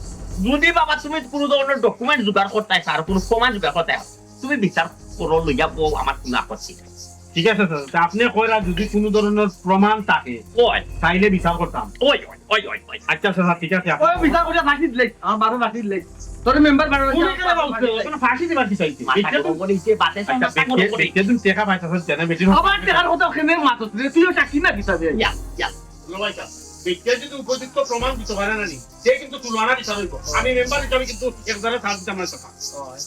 যদি বাবা তুমি কোনো ধরনের document জোগাড় করতে পারো, কোনো প্রমাণ জোগাড় করতে পারো, তুমি বিচার করো, লইয়া বও, আমার কোনো আপত্তি নাই। ঠিক আছে স্যার, তা আপনি কইরা যদি কোনো ধরনের প্রমাণ থাকে, ওই। তাইলে বিচার করতাম। ওই, ওই, ওই, ওই, ওই। আচ্ছা স্যার, ঠিক আছে, আপনি ওই বিচার করে ফাঁসি দিলে, আমার বারো ফাঁসি দিলে। তোর মেম্বার বারো তুমি কেন বলছো? এখন ফাঁসি দিবার কি চাইছে? মাথা এটা তো গরম করে দিছে, বাতেশার আচ্ছা, মাথা গরম বেটে, করে। বেটে তুমি টেকা পাইছো, স্যার, জানা বেটির আবার টেকার কথা ওখানে মাতস রে, তুইও চাকরি না কিতাবে। ইয়া, ইয়া। লো ভাই সাহেব, বেটে যদি উপযুক্ত প্রমাণ দিতে পারে না নি, সে কিন্তু তুলনা বিচার হইব। আমি মেম্বার হিসাবে কিন্তু এক জায়গায় সাথ দিতে আমার কথা।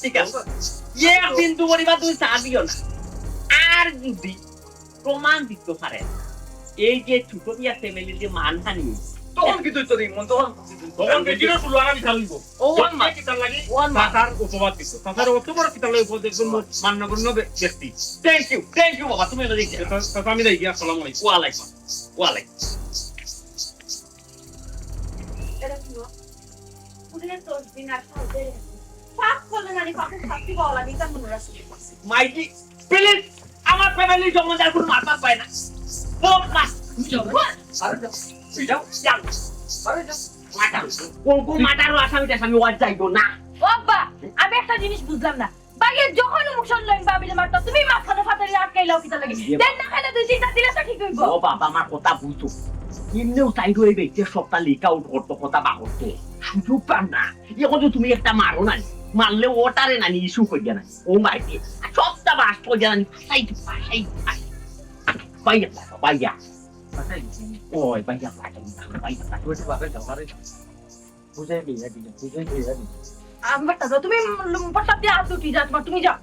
ঠিক আছে। ইয়ে একদিন তো করিবা তুই চা দিও না। আর যদি প্রমাণ দিতে পারে, এই যে ছোট মিয়া ফ্যামিলির যে মানহানি, তখন কি তুই তোর মন তখন তখন বেটিরও তুলনা বিচার হইব। ও, ওয়ান মাস। কিতার লাগি? ওয়ান মাস। তার অপবাদ দিত। তার অত বড় কিতার লাগি উপবাদ দিত? মান্যগণ্য ব্য-, ব্যক্তি। Thank you, thank you বাবা, তুমি এনে দিতে। তা, তা আমি যাই গিয়া, আসসালামু আলাইকুম। ওয়ালাইকুম, ওয়ালাইকুম। এটা কি গো? পুলিশের দশ দিন আর খাওয়া যায় না। পাপ করলে নানি পাপের শাস্তি পাওয়া লাগে, এটা মনে রাখি। মাইজি, প্লিজ, আমার ফ্যামিলি সম্বন্ধে আর কোনো মাথা পায় না। বদমাস। তুমি যাও, বারো যাও। তুই যাও, যাও। বারো যাও। মাতার। কোন, কোন মাতার আসামি টাসামি ওয়ার যাইবো না। ও আব্বা, আমি একটা জিনিস বুঝলাম না। ভাইয়া যখন মুখ শুনলো আমি ভাবিলে মারতাম, তুমি মাঝখানে ফাতারি আটকাইলাও কিতা লাগি? ইয়ে দেন না খাইলে দুই তিনটা দিলে তো ঠিক হইবো। ও বাবা, আমার কথা বুঝো। এমনিও তাই রয়ে গেছে, সবটা লিক আউট করতো, কথা বা করতো। সুযোগ পার না। এখন তো তুমি একটা মারো না, মারলে ওটারে নানি ইস্যু করিয়া নানি। ও মাইজি, সবটা বাস করিয়া নানি, ফাঁসাই, ফাঁসাই, ফাঁসাই। ভাইয়া, ভাইয়া। ওই ভাইয়া, ভাইয়া, ভাইয়া, ভাইয়া। বুঝাই দিয়া দিন, বুঝাই দিয়া দিন। আমার দাদা, তুমি প্রস্তাব দিয়ে আসো, কি যা তোমার, তুমি যাও।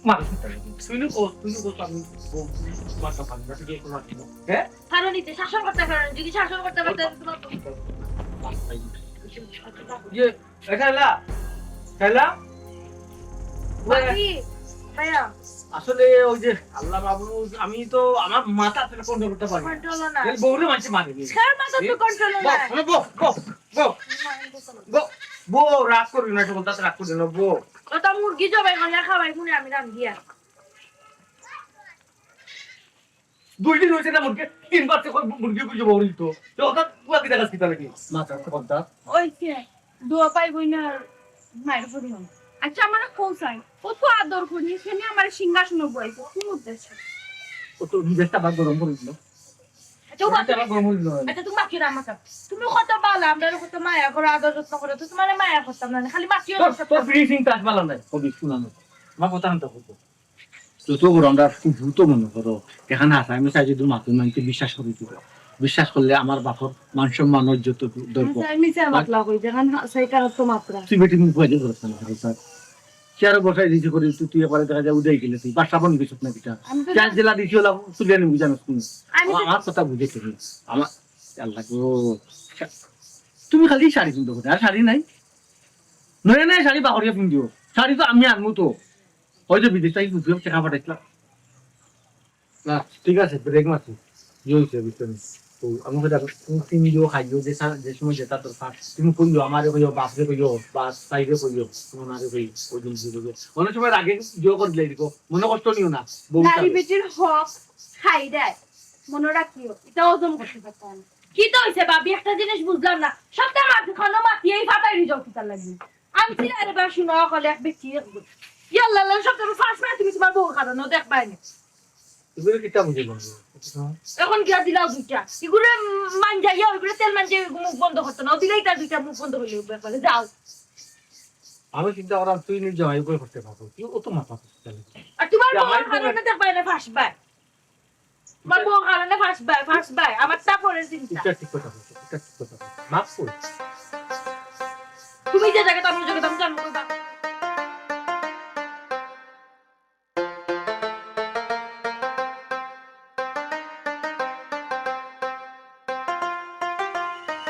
মা, তুই নো কো, তুই নো কো, আমি বউ, মাথা পানি না, তুই একটু মাথা না। হ্যাঁ? কারণ নিতে শাসন করতে পারো না। যদি শাসন করতে পারতে, তোমার ইয়ে, এ খাইলা? খাইলা? ভাবি, ভাইয়া। আসলে ওই যে আল্লাহ মাবুদ, আমি তো আমার মাথা আসলে কন্ট্রোল করতে পারি না। কন্ট্রোল না। এই বউরে মানছে মানে নি। কার মাথা তো কন্ট্রোল না। বউ, বউ, বউ, বউ, বউ, বউ, রাগ করবি না, একটু বলতে রাগ করবি না, বউ। ওটা মুরগি জবাই করে খাওয়াই মনে আমি রান্ধিয়া। দুই দিন হয়েছে না মুরগি, তিনবার তো মুরগি বুঝে বউরি তো। তো হঠাৎ পুয়া কি দেখাস কি তাহলে কি? মাথা তো কন্ট্রোল। ওই কে? দোয়া পাইবই না আর মায়ের উপরে হন। আচ্ছা, আমার কৌশল। ও তো আদর করি, সে নিয়ে আমার সিংহাসনে বইছে। কোন উদ্দেশ্য? ও তো নিজেরটা আবার গরম করে দিল। আচ্ছা, ও বাবা, নিজেরটা আবার গরম করে দিল। আচ্ছা, তুমি বাকি রান্না করো। তুমি কত ভালা, আমরা কত মায়া করো, আদর যত্ন করো, তো তোমার মায়া করতাম না, খালি বাকি তোর, তোর ফিনিশিং টাচ ভালো নাই, কবি শুনানো। আমার কথা আনতে হবে। যত করো আমরা খুব দ্রুত মনে করো, এখানে হাসাই আমি চাই যদি মাতুন মানতে বিশ্বাস করে দিব। বিশ্বাস করলে আমার বাপর মান সম্মান ইজ্জত দরকার। আচ্ছা, আমি মিছা মাতলা কই, যেখানে হাসাই কারণ তো মাত্রা। তুই বেটি মুখ বাইরে করছ না, স্যার। চেয়ারে বসাই দিছি করে তুই, তুই এবারে দেখা যায় উদয় গেলে তুই বাসা বন্ধ কিছু না কিটা। আমি তো চার জেলা দিছি ওলা তুলে নিবি জানো তুমি। আমি তো আমার কথা বুঝে তুমি। আমার আল্লাহ গো। তুমি খালি শাড়ি কিনতে হবে, আর শাড়ি নাই? নয় নয় শাড়ি বাহরিয়া কিনদিও। শাড়ি তো আমি আনবো তো। ওই যে বিদেশ থেকে বুঝলাম, টাকা পাঠাইছিলাম। না, ঠিক আছে, ব্রেক মারছি। ইয়ে হইছে, বুঝছো নি? তো আমাকে দেখো, তুমি, তুমি ইয়ে খাইও, যে সা-, যে সময় যেটা দরকার, তুমি কইও, আমারে কইও, বাপরে কইও, বা সাইরে কইও, তোমারে কইও, ওই দিন দিয়ে কইও। অনেক সময় রাগে ইয়ে করে দিলে এরকম, মনে কষ্ট নিও না, বউ নারী হিসাবে। বেটির হক খাই দেয়, মনে রাখিও, এটা হজম করতে পারতাম না। কি তো হইছে ভাবি, একটা জিনিস বুঝলাম না, সপ্তাহ মাঝে খানো মাতিয়েই ফাটাই রিজাল্ট কিতার লাগি। আমি চিল্লারে বা শুনো, অকলে এক ব্যক্তি এক গুণ। ইয়াল্লা, আল্লাহ, সব তোমার ফাঁস মারি তুমি তোমার বউর কারণে দেখবাই না। এগুলো কিতা বুঝে বলবো? এখন গিয়া দিলাও দুইটা। এগুলো মাঞ্জাইয়া, ওইগুলো তেল মাঞ্জাইয়া, মুখ বন্ধ করতো না। ও দিলেই তার দুইটা মুখ বন্ধ করলে একবারে। যাও। আমি চিন্তা করাম তুই নিজে জামাই উপরে করতে পারবো। তুই অত মাথা পিছু চালিয়ে দিস। আর তোমার বউর কারণে দেখবাই না ফাঁসবায়। তোমার বউর কারণে ফাঁসবায়, ফাঁসবায়। আমার তা পরের চিন্তা। এটা ঠিক কথা বলছো, এটা ঠিক কথা বলছো। মাফ করি। তুমি যে জায়গাতে আমি ওই জায়গাতে আমি জানো কইবা।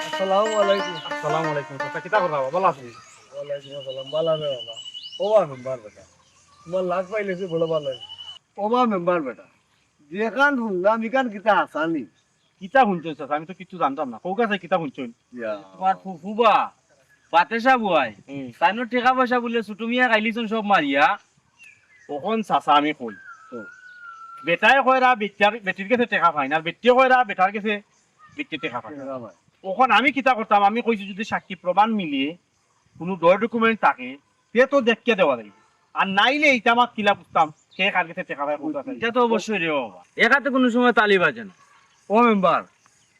আসসালামু আলাইকুম। আসসালামু আলাইকুম। চাচা, কিতা কররা? ভালা আছইন? ওয়ালাইকুম আসসালাম। ভালা আছি বাবা। ও বা মেম্বার বেটা। তোমার লাগ পাইলে যে বড় ভালা অইছে। ও বা মেম্বার বেটা। যেখান শুনলাম, ইখান কিতা হাছা নি? কিতা হুনছইন চাচা? আমি তো কিচ্ছু জানতাম না। কউক্কা চাই কিতা হুনছইন? ইয়া। তোমার ফুফুবা, বাতেশা বুয়াই, হুম। তাইনর টেকা পয়সা বুলে ছুটু মিয়া খাইলিছইন সব মারিয়া। অখন চাচা আমি কই। হুম। বেটায় কয়রা বেটির, বেটির গেছে টেকা পাইন, আর বেটিয়ে কয়রা বেটার গেছে বেটিয়ে টেকা পাইন। টেকা পাইন। অখন আমি কিতা করতাম, আমি কইছি যদি সাক্ষী প্রমাণ মিলে, কুনু ডয় ডকুমেন্ট থাকে, তে তো দেখিয়া দেওয়া যাইবো। আর নাইলে ইটা আমার কিলা বুঝতাম, কে কার গেছে টেকা পায়, কউক্কা চাই। ইটা তো অবশ্যই রে বাবা, একাতে কুনু সময় তালি বাজে না। ও মেম্বার,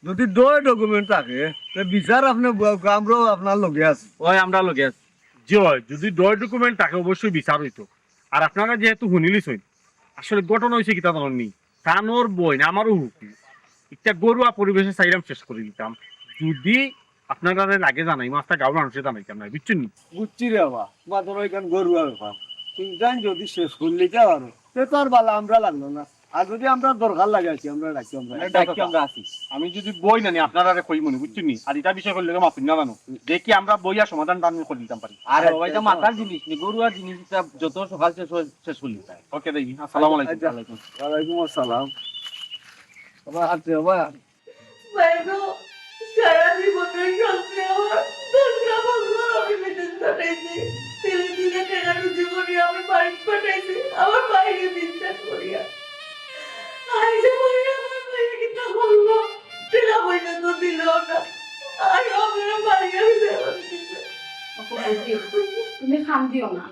যদি ডয় ডকুমেন্ট থাকে, তে বিচার আপনে বউক্কা, আমরাও আপনার লগে আছি। অয়, আমরার লগে আছি। জি অয়, যদি ডয় ডকুমেন্ট থাকে, অবশ্যই বিচার অইতো। আর আপনারা যেহেতু হুনিলিছইন, আসলে ঘটনা অইছে কিতা জানইন নি? তানর বইন, আমারও হুকি। একটা গরুয়া পরিবেশে চাইরাম শেষ করি দিতাম। যদি আপনারারে লাগে জানাই, মাস্তা গাঁওর মানুষে জানাইতাম না, বুঝছইন নি? বুঝছি রে বাবা, তোমার ধরো এখান গরুয়া ব্যাপার। কিন্তু যদি শেষ করলে যা পারো, তে তো আর বালা আমরা লাগলো না। আর যদি আমরা দরকার লাগে আছি, আমরা ডাকি আমরা। আমরা ডাকি আমরা আছি। আমি যদি বই না নি, আপনারারে কইমু নি, বুঝছইন নি? আর ইটা বিষয় করলে মাফ না জানো। দেখি আমরা বইয়া সমাধান টান করি দিতাম পারি। আরে বাবা, ইটা মাতার জিনিস নি, গরুয়ার জিনিস, ইটা যত সকাল শেষ হয়, শেষ করি দিতাম। ওকে, দেখি। আসসালামু আলাইকুম। আচ্ছা। ওয়ালাইকুম আসসালাম। বাবা, আচ্ছা, বাবা। ভাই গো, সারা জীবনের স্বপ্নে আমার ধন্য ভাগ্য আমি বিদেশ পাঠাইছি, তিলে তিলে টেকা রুজি করিয়া আমি বাড়িত পাঠাইছি, আমার ভাইরে বিশ্বাস করিয়া। আইজ আমারে আমার ভাইয়ে কিতা করলো? টেকা পয়সা তো দিল না, আর আমার ভাইরে ফেরত দিছে। ওকে, বুঝি, তুমি কান্দিও না,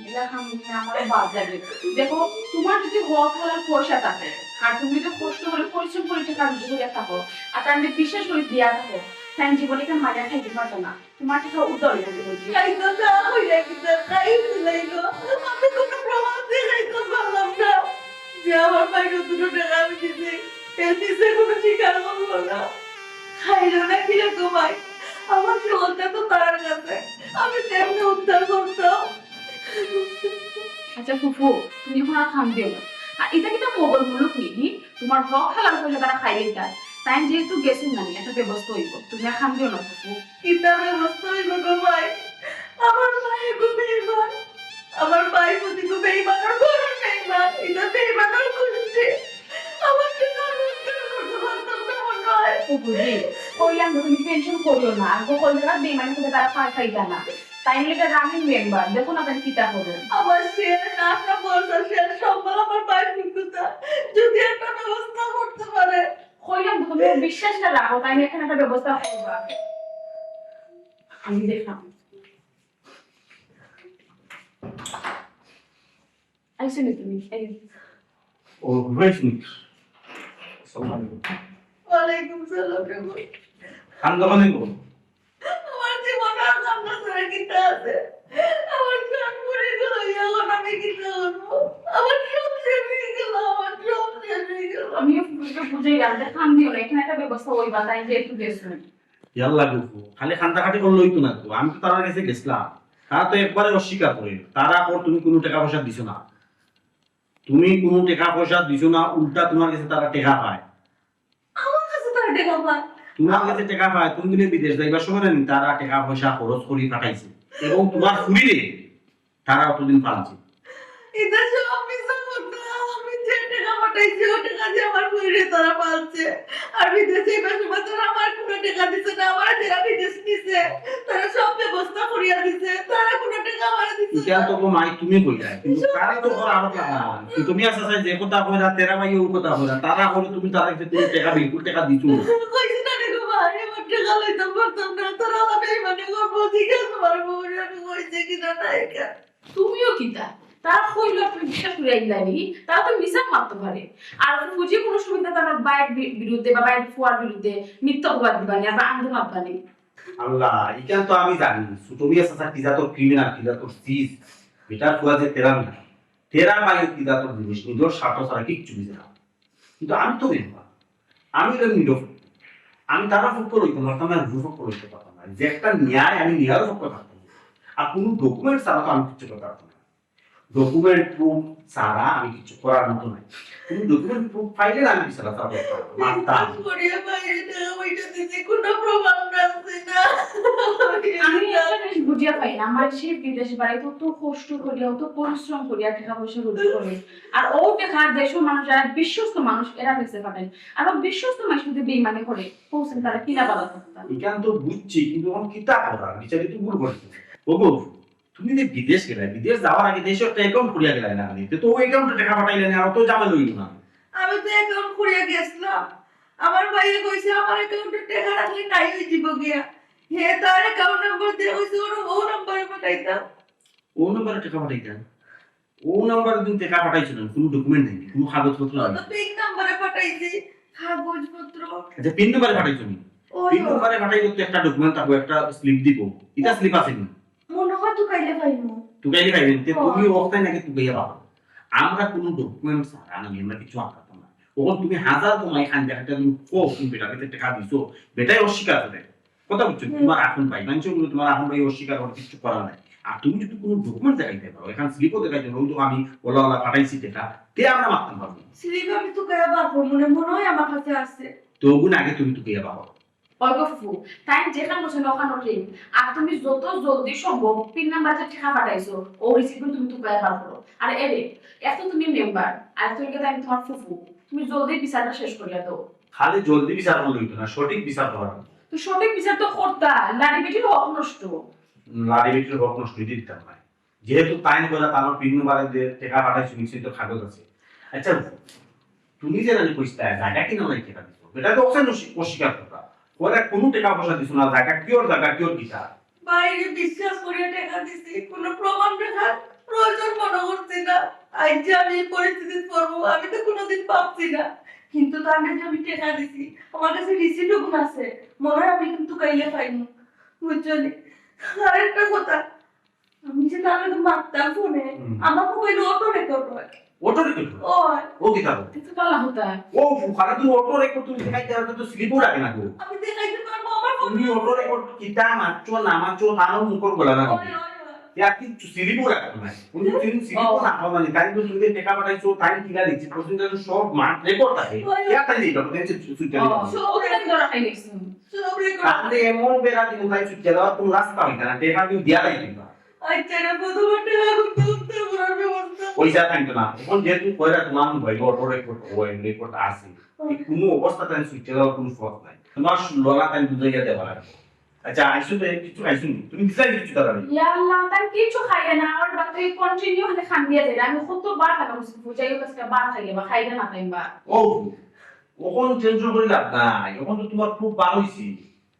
এলা কান্দিলে আমারও বাদ লাগে। দেখো, তোমার যদি হক হালাল পয়সা থাকে, আর তুমি যদি কষ্ট করি পরিশ্রম করি টেকা রুজি করিয়া থাকো, আর তাইনরে বিশ্বাস করি দিয়া থাকো, তাইন জীবনে কেউ মারিয়া খাইতে পারতো না। তোমার টেকা উদ্ধার অইবো, বুঝি। খাইতো না, কইরা কিতা খাই দিলাই গো। আমি কোনো প্রমাণ দেখাইতে পারলাম না যে আমার ভাইরে অতটুকু টেকা আমি দিছি। এ নিজে কোনো স্বীকার করলো না। খাইলো না কিরকম ভাই? আমার জীবনটা তো তার কাছে। আমি কেমনে উদ্ধার করতাম? আচ্ছা ফুফু, তুমি এখন আর কান্দিও না। আর ইটা কিতা মগর মুলুক নি? তোমার হক হালাল পয়সা তারা খাইলিতা। তাইন যেহেতু গেছইন না নি, একটা ব্যবস্থা অইবো। তুমি আর কান্দিও না ফুফু। কিতা ব্যবস্থা অইবো গো ভাই? আমার ভাই গো বেইমান। আমার ভাই বুঝি গো বেইমান, আর বড় বেইমান। ইটা বেইমানর গোষ্ঠী। আমার তো আর উদ্ধার করতে পারতাম না মনে হয়। ও বুঝি, কইলাম তো তুমি টেনশন করিও না। আর গো কইলে না বেইমানি করে তারা পার খাইতা না। তাইন অইলা রানিং মেম্বার, দেখো না তাইন কিতা করইন। আমার শেয়ার, আশা ভরসা, শেয়ার সম্বল আমার ভাই ফুটুতা। যদি একটা ব্যবস্থা করতে পারে। কইলাম তো তুমি বিশ্বাসটা রাখো, তাইন এখানে একটা ব্যবস্থা করবা। আমি দেখলাম। আইছো নি তুমি? এই। ও, রয়েছে নি? আসসালামু আলাইকুম। ওয়ালাইকুম সালাম রে ভাই। খান দোকানে গো? আমার জীবনে আর কান্না ছাড়া কিতা আছে? আমার সব পুড়ি গেল, এখন আমি কিতা করবো? আমার সব শেষ অই গেল, আমার সব শেষ অই গেল। আমিও ফুফুরে বুঝাইলাম যে কান্দিও না, এখানে একটা ব্যবস্থা অইবো, তাইন যেহেতু গেছইন। ইয়াল্লা গো, খালি কান্দাকাটি করলে অইতো না তো। আমি তো তারার গেছে গেছলাম, তারা তো একবারে অস্বীকার করে। তারা কর তুমি কুনু টেকা পয়সা দিছো না, তুমি কুনু টেকা পয়সা দিছো না, উল্টা তোমার গেছে তারা টেকা পায়। আমার গেছে তারা টেকা পায়? তোমার গেছে টেকা পায়, তুমি দিলে বিদেশ যাইবার সময় না নি, তারা টেকা পয়সা খরচ করি পাঠাইছে এবং তোমার ফুরিরে তারা অতদিন পালছে। ইটা সব মিছা কথা। আমি যে টেকা পাঠাইছি, অউ টেকা দিয়া আমার ফুরিরে তারা পালছে। আর বিদেশ যাইবার সময় তারা আমার কুনু টেকা দিছে না, আমার যারা বিদেশ নিছে, তারা সব ব্যবস্থা করিয়া দিছে, তারা কুনু টেকা আমারে দিছে না। ইটা তো গো মাই তুমি কইলা, কিন্তু তারা তো কর আরো কথা। তুমি আচ্ছা চাই যে কথা কইরা, তেরা ভাই অউ কথা কইরা, তারা কইলে তুমি তারা যে তুমি টেকা, বিলকুল টেকা দিছো না। কইছি না রে গো ভাই, আমার টেকা লইতাম পারতাম না, তারা আমার বেইমানি করবো, জিজ্ঞাসা করবো, আমি কইছি কিনা না এটা। তুমিও কিতা? তারা কইলো তুমি বিশ্বাস করিয়া আইলা নি, তারা তো মিছা মাততো পারে। আর ফুফু যে কুনু সময় তারা ভাইর বি-, বিরুদ্ধে বা ভাইর ফুয়ার বিরুদ্ধে মিথ্যা অপবাদ দিবা নি, আর আন্দোলন মাতবা নি। আল্লাহ, ইখান তো আমি জানি, ছোট মিয়া চাচা কি জাতর ক্রিমিনাল, কি জাতর চিজ, বেটার ফুয়া যে তেরা মিয়া, তেরা ভাই কি জাতর জিনিস, নিজর স্বার্থ ছাড়া কিচ্ছু বুঝে না। কিন্তু আমি তো মেম্বার, আমি অইলাম নিরপেক্ষ। আমি তারার পক্ষ লইতাম পারতাম না, নিজর পক্ষ লইতাম পারতাম না। যে একটা ন্যায়, আমি ন্যায়ের পক্ষ থাকতাম। আর কুনু ডকুমেন্ট ছাড়া তো আমি কিচ্ছু করতাম পারতাম না। ডকুমেন্ট প্রুফ ছাড়া আমি কিচ্ছু করার মতো নাই। কুনু ডকুমেন্ট প্রুফ পাইলে না আমি বিচার আচার করতাম, মারতাম। বিশ্বাস করিয়া ভাই, এটা ওইটা দিতে কোনো প্রমাণ রাখছে না। আমি একটা জিনিস বুঝিয়া পাই না, আমার সে বিদেশ বাড়িত অত কষ্ট করিয়া, অত পরিশ্রম করিয়া টেকা পয়সা রুজি করে, আর অউ টেকা দেশর মানুষ, যারা বিশ্বস্ত মানুষ, এরার গেছে পাঠায়, আর অউ বিশ্বস্ত মানুষ যদি বেইমানি করে, কওছেন তারা কিলা বালা থাকতা? ইখান তো বুঝছি, কিন্তু এখন কিতা করার? বিচারে তো ভুল করছে। ওগো, তুমি যে বিদেশ গেলায়, বিদেশ যাওয়ার আগে দেশো একটা অ্যাকাউন্ট খুলিয়া গেলায় না নি? তে তো অউ অ্যাকাউন্টে টেকা পাঠাইলায় না, আর অত ঝামেলা অইলো না। আমি তো অ্যাকাউন্ট খুলিয়া গেছলাম, আমার ভাইয়ে কইছে আমার অ্যাকাউন্টে টেকা রাখলে নাই অই যিবো গিয়া। হে তার অ্যাকাউন্ট নাম্বার দিয়া কইছে অউ, অউ নাম্বারে পাঠাইতাম। অউ নাম্বারে টেকা পাঠাইতাম? অউ নাম্বারে তুমি টেকা পাঠাইছো না, কুনু ডকুমেন্ট নাই, কুনু কাগজপত্র নাই। অউ তো পিন নাম্বারে পাঠাইছি, কাগজপত্র। আচ্ছা, পিন নাম্বারে পাঠাইছো নি? ওই পিন ও। নাম্বারে পাঠাইলে তো একটা ডকুমেন্ট থাকবো, একটা স্লিপ দিবো। ইটা স্লিপ আছে নি? মনে হয় তুকাইলে পাইমু। তুকাইলে পাইমু। তে ও। তুমি অখটাই নাকি তুকাইয়া পাবো? আমরা কুনু ডকুমেন্ট ছাড়া না, আমরা কিচ্ছু আনতাম না। অখন তুমি হাজার কমাই খান দেখা তুমি কও, তুমি বেটারে টেকা দিছো, বেটায় অস্বীকার করে। কথা বুঝছো? হুম। তোমার আপন ভাই, মানষে বলে তোমার আপন ভাই অস্বীকার করে, কিচ্ছু করার নাই। আর তুমি যদি কুনু ডকুমেন্ট দেখাইতে পারো, এখান স্লিপও দেখাইতে পারো, অউ তো আমি ওলা ওলা পাঠাইছি টেকা, তে আমরা মারতাম পারবো। স্লিপ আমি তুকাইয়া বার করমু নে, মনে হয় আমার কাছে আছে। তো অগুন আগে তুমি তুকাইয়া বার করো। ওই গো ফুফু, তাইন যেখান বলছেন ওখান ঠিক। আর তুমি যত জলদি সম্ভব পিন নাম্বার যে টেকা পাঠাইছো, অউ রিসিপ্ট তুমি তুকাইয়া বার করো। আর এরে, এক তো তুমি মেম্বার, আর তুই তাইন তোমার ফুফু, তুমি জলদি বিচারটা শেষ করিয়া দাও। খালি জলদি বিচার করলে অইতো না, সঠিক বিচার করা লাগবো। তো সঠিক বিচার তো করতা, নারী বেটির হক নষ্ট। লাড়ি বেটির হক নষ্ট অইতে দিতাম না। যেহেতু তাইন কইলা তান পিন নাম্বারে যে টেকা পাঠাইছো, নিশ্চয়ই তো কাগজ আছে। আচ্ছা, তুমি যে নানি কইছলা, জাগা কিনা নাই টেকা দিছো, বেটা তো অস্বীকার করতা। কইলা কুনু টেকা পয়সা দিছো না, জাগা কিওর, জাগা কিওর কিতা? ভাইরে বিশ্বাস করিয়া টেকা দিছি, কুনু প্রমাণ রাখার প্রয়োজন মনো করছি না। আইজ যে আমি এই পরিস্থিতিত পড়মু, আমি তো কুনুদিন ভাবছি না। কিন্তু তানরে যে আমি টেকা দিছি, আমার কাছে রিসিটও গুন আছে, মনো অয় আমি কিন্তু কাইলে পাইমু, বুঝছো নি? আরেকটা কথা, আমি যে তার লগে মাততাম ফোনে, হুম। আমার মোবাইলো অটো রেকর্ড অয়। অটো রেকর্ড অয়? অয়। ও কিতা কও? এ তো ভালা কথা। ও, ফোনে তো অটো রেকর্ড তুমি দেখাইতে পারো, তো স্লিপও রাখে না গো। আমি দেখাইতে পারমু আমার ফোন। তুমি অটো রেকর্ড কিতা মাতছো না মাতছো, তার মুখর গলা না। অয়, অয়, অয়। ইয়া কিচ্ছু স্লিপও রাখে না। তুমি, তুমি স্লিপও ও। না পাও না, তাই তো তুমি টেকা পাঠাইছো, তাই কিনা দিচ্ছি, প্রসেসিং সব মাত রেকর্ড থাকে। অয়, অয়। ইয়া তাই দিবা, তুমি সুইচটা দিবা। ও। সব রেকর্ড রাখাই নিছি। সব রেকর্ড। তাহলে এমন বেড়া দিমু তাই সুইচটা দেওয়ার কোনো রাস্তা হইতা না, টেকা তুমি দিয়া দিবা। আচ্ছা, রে, প্রথমে টেকা করতে করতে করার ব্যবস্থা। পয়সা থাকতো না। এখন যেহেতু কইরা তোমার মোবাইল অটো রেকর্ড, ওই রেকর্ড আছে। হুম। এই কোনো অবস্থাতে আমি সুইচটা দেওয়ার কোনো পথ নাই। তোমার লড়া তাই বুঝাইয়া দেওয়া লাগবে। আচ্ছা, আইসো তো, কিছু খাইছো নি? তুমি দিছাই কিছু তারা নেই। ইয়া আল্লাহ, তাই কিছু খাইয়া না, আমার বাপে কন্টিনিউ খালি খান দিয়া যায়। আমি কতবার তাকে বুঝাই, ও কাছে বার খাইয়া বা খাইয়া না তাই বা। ও, ওখান টেনশন করে লাভ নাই। এখন তো তোমার খুব ভালো হইছে।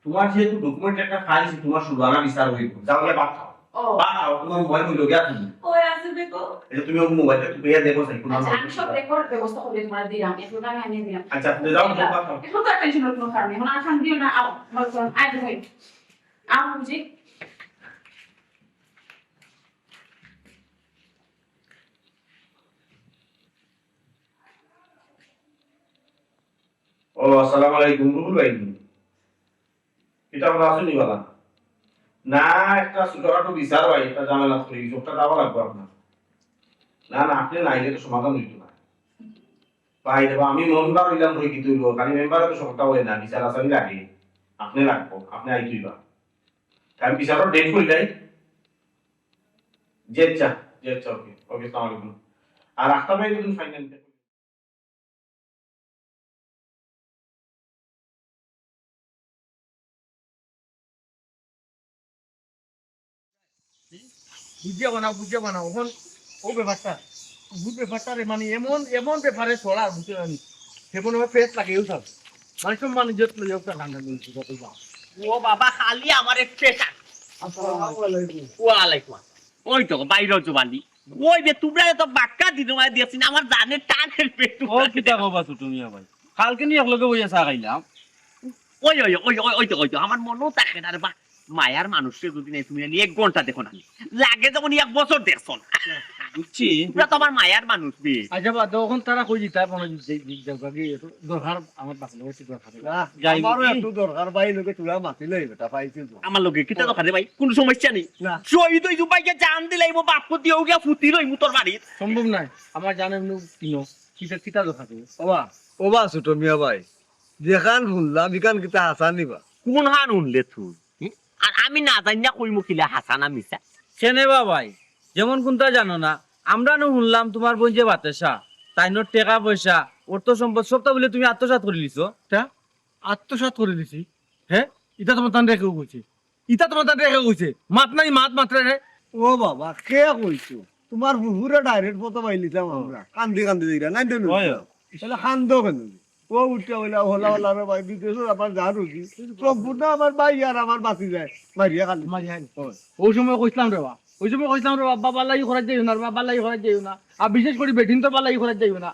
তোমার যেহেতু ডকুমেন্ট একটা ফাইল আছে, তোমার সুলবানা বিচার হইব। যাও গিয়া ভাত খাও। ও। ভাত খাও, তোমার মোবাইল হইল গিয়া তুমি। ওই আছে দেখো। এটা তুমি ওর মোবাইলটা তুমি ইয়া দেখো, স্যার, কোনো আচ্ছা, আমি সব রেকর্ড ব্যবস্থা করে তোমার দিলাম। এখন আমি আনিয়ে দিলাম। আচ্ছা, তুমি যাও, যাও, ভাত খাও। এখন তো আর টেনশন কোনো কারণে। এখন আর খান দিও না, আও, ভালো করো। আয়, তুমি। আও, বুঝি। ও, আসসালামু আলাইকুম, রুহুল ভাই। কিতা ভালা আছইন নি বালা? না, একটা ছোটখাটো বিচার ভাই, একটা ঝামেলা পড়ি গেছে, ওটা দেওয়া লাগবো আপনার। না, না, আপনি না আইলে তো সমাধান হইতো না। ভাই, দেখো, আমি মেম্বার হইলাম ভাই, কিন্তু হইলো, খালি মেম্বারে তো সবটা হয় না, বিচার আসামি লাগে। আপনি লাগবো, আপনি আইতেই বা। আমি বিচারর ডেট কই যাই? জি আচ্ছা, জি আচ্ছা, ওকে, ওকে, আসসালামু আলাইকুম। আর আখতাব ভাই কিন্তু ফাইনাল। বুঝিয়া বানাও, বুঝিয়া বানাও। এখন ও ব্যাপারটা, ভূত ব্যাপারটা রে, মানে এমন, এমন ব্যাপারে ছড়া, বুঝতে পারি। সে মনে হয় ফেস লাগিয়েও থাক। মানে সম্মান ইজ্জত লইয়া একটা গান গান বলছি, কত বা। ও বাবা, খালি আমার এক পেশা। আসসালামু আলাইকুম। ওয়ালাইকুম আসসালাম। ওই তো, বাইরে জবানি। ওই যে তোমরা এত বাক্কা দিন মানে দিয়েছি না, আমার জানের টানের পেট ও, কিতা কবা ছোট মিয়া ভাই? কালকে নিয়ে একলগে বইয়া চা খাইলাম। ওই, ওই, ওই, ওই, ওই তো, ওই তো, আমার মনেও থাকে না রে বা। মায়ার মানুষরে যদি নাই, তুমি জানি এক ঘন্টা দেখো না। লাগে যেমন এক বছর দেখছো না। বুঝছি। তোমরা তো আমার মায়ার মানুষ বে। আচ্ছা, বাদ দাও, এখন তারা কই দিতা, মনে হয় যে, যে, যে, যে, একটু দরকার, আমার বাপের লগে একটু দরকার। না, যাই আমারও কি? একটু দরকার, ভাই, লগে তোরা মাতি লই, বেটা, পাইছি তো। আমার লগে কিতা দরকার রে ভাই? কোনো সমস্যা নেই। না। শহীদ হইছু ভাইকে জান দিলাইমু, বাপ দিও গিয়া ফুতি লইমু তোর বাড়িত। সম্ভব নাই, আমার জান এমনি কিনো, কিতা, কিতা দরকার রে? ওবা, ওবা, ছোট মিয়া ভাই, যেখান শুনলাম, ইখান কিতা হাছা নিবা? কোন হান শুনলে তুই? হুম? আর আমি না জানি না কইমু কিলা হাছা না মিছা। কেনে বা ভাই, যেমন কোনটা জানো না, আমরা নু শুনলাম তোমার বোন যে বাতেশা, তাইনর টেকা পয়সা, অর্থ সম্পদ সবটা বুলে তুমি আত্মসাৎ করি লিছো। তা? আত্মসাৎ করি লিছি? হে? ইটা তোমার তান রেখেও কইছে। ইটা তোমার তান রেখেও কইছে। মাত নাই, মাত মাত্রে রে। ও বাবা, কে কইছো? তোমার ফুফুরে ডাইরেক্ট ফটো পাইলিতাম আমরা। কান্দি কান্দি দিরা, নাই দেন। হয়। তাহলে কান্দো কেনে? ও উঠে বলে, "ওলা, ওলা রে ভাই, বিদেশে আমার জান রুজি। সম্পূর্ণ আমার ভাই আর আমার বাতি যায়। মারিয়া খালি।" মারিয়া খালি। হয়। ওই সময় কইছিলাম রে বা, ওই সময় কইছিলাম রে বা, বাবা লাগি খরচ যাইও না, বাবা লাগি খরচ যাইও না। আর বিশেষ করে বেটিন তো বালা লাগি খরচ যাইও না।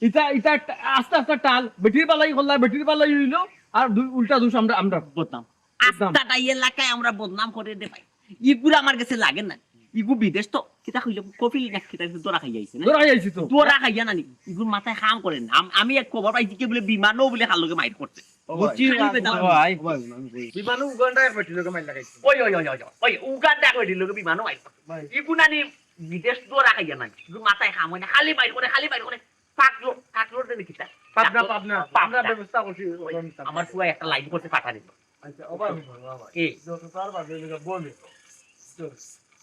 ইটা, ইটা একটা আস্তে আস্তে টাল, বেটির বালা লাগি করলা, বেটির বালা লাগি হইলো, আর দু-, উল্টা দোষ আমরা, আমরা বদনাম। বদনাম। আস্তাটা এই এলাকায় আমরা বদনাম করে দে ভাই। ইগুলা আমার গেছে লাগে না। ইগু বিদেশ তো, কিতা কইলো, কফিল না কিতা ধরা খাই আইছে না? ধরা খাই আইছে তো। ধরা খাইয়া নানি, ইগুর মাথায় কাম করে না। আম-, আমি এক খবর পাইছি কি বুলে বিমানও বুলে কার লগে মাইর করছে। ও ভাই। বুঝছি খালি না, বেদাম। ভাই। ও ভাই, আমি কই। বিমানও উগান্ডা এক বেটির লগে মাইর লাগাইছে। ওই, ওই, ওই, ওই, ওই, ওই, উগান্ডা এক বেটির লগে বিমানও মাইর করছে। ভাই। ইগু নানি বিদেশ ধরা খাইয়া নানি। ইগুর মাথায় কাম হয় না, খালি মাইর করে, খালি মাইর করে। পাগলো, পাগলোর জন্য কিতা? পাবনা, পাবনা, পাবনা। আমরা ব্যবস্থা করছি। ওই, আমার ফুয়া একটা লাইন করছে পাঠানি। আচ্ছা, ও ভাই, ও ভাই। কি? যত তার বাদে লেগে বলে।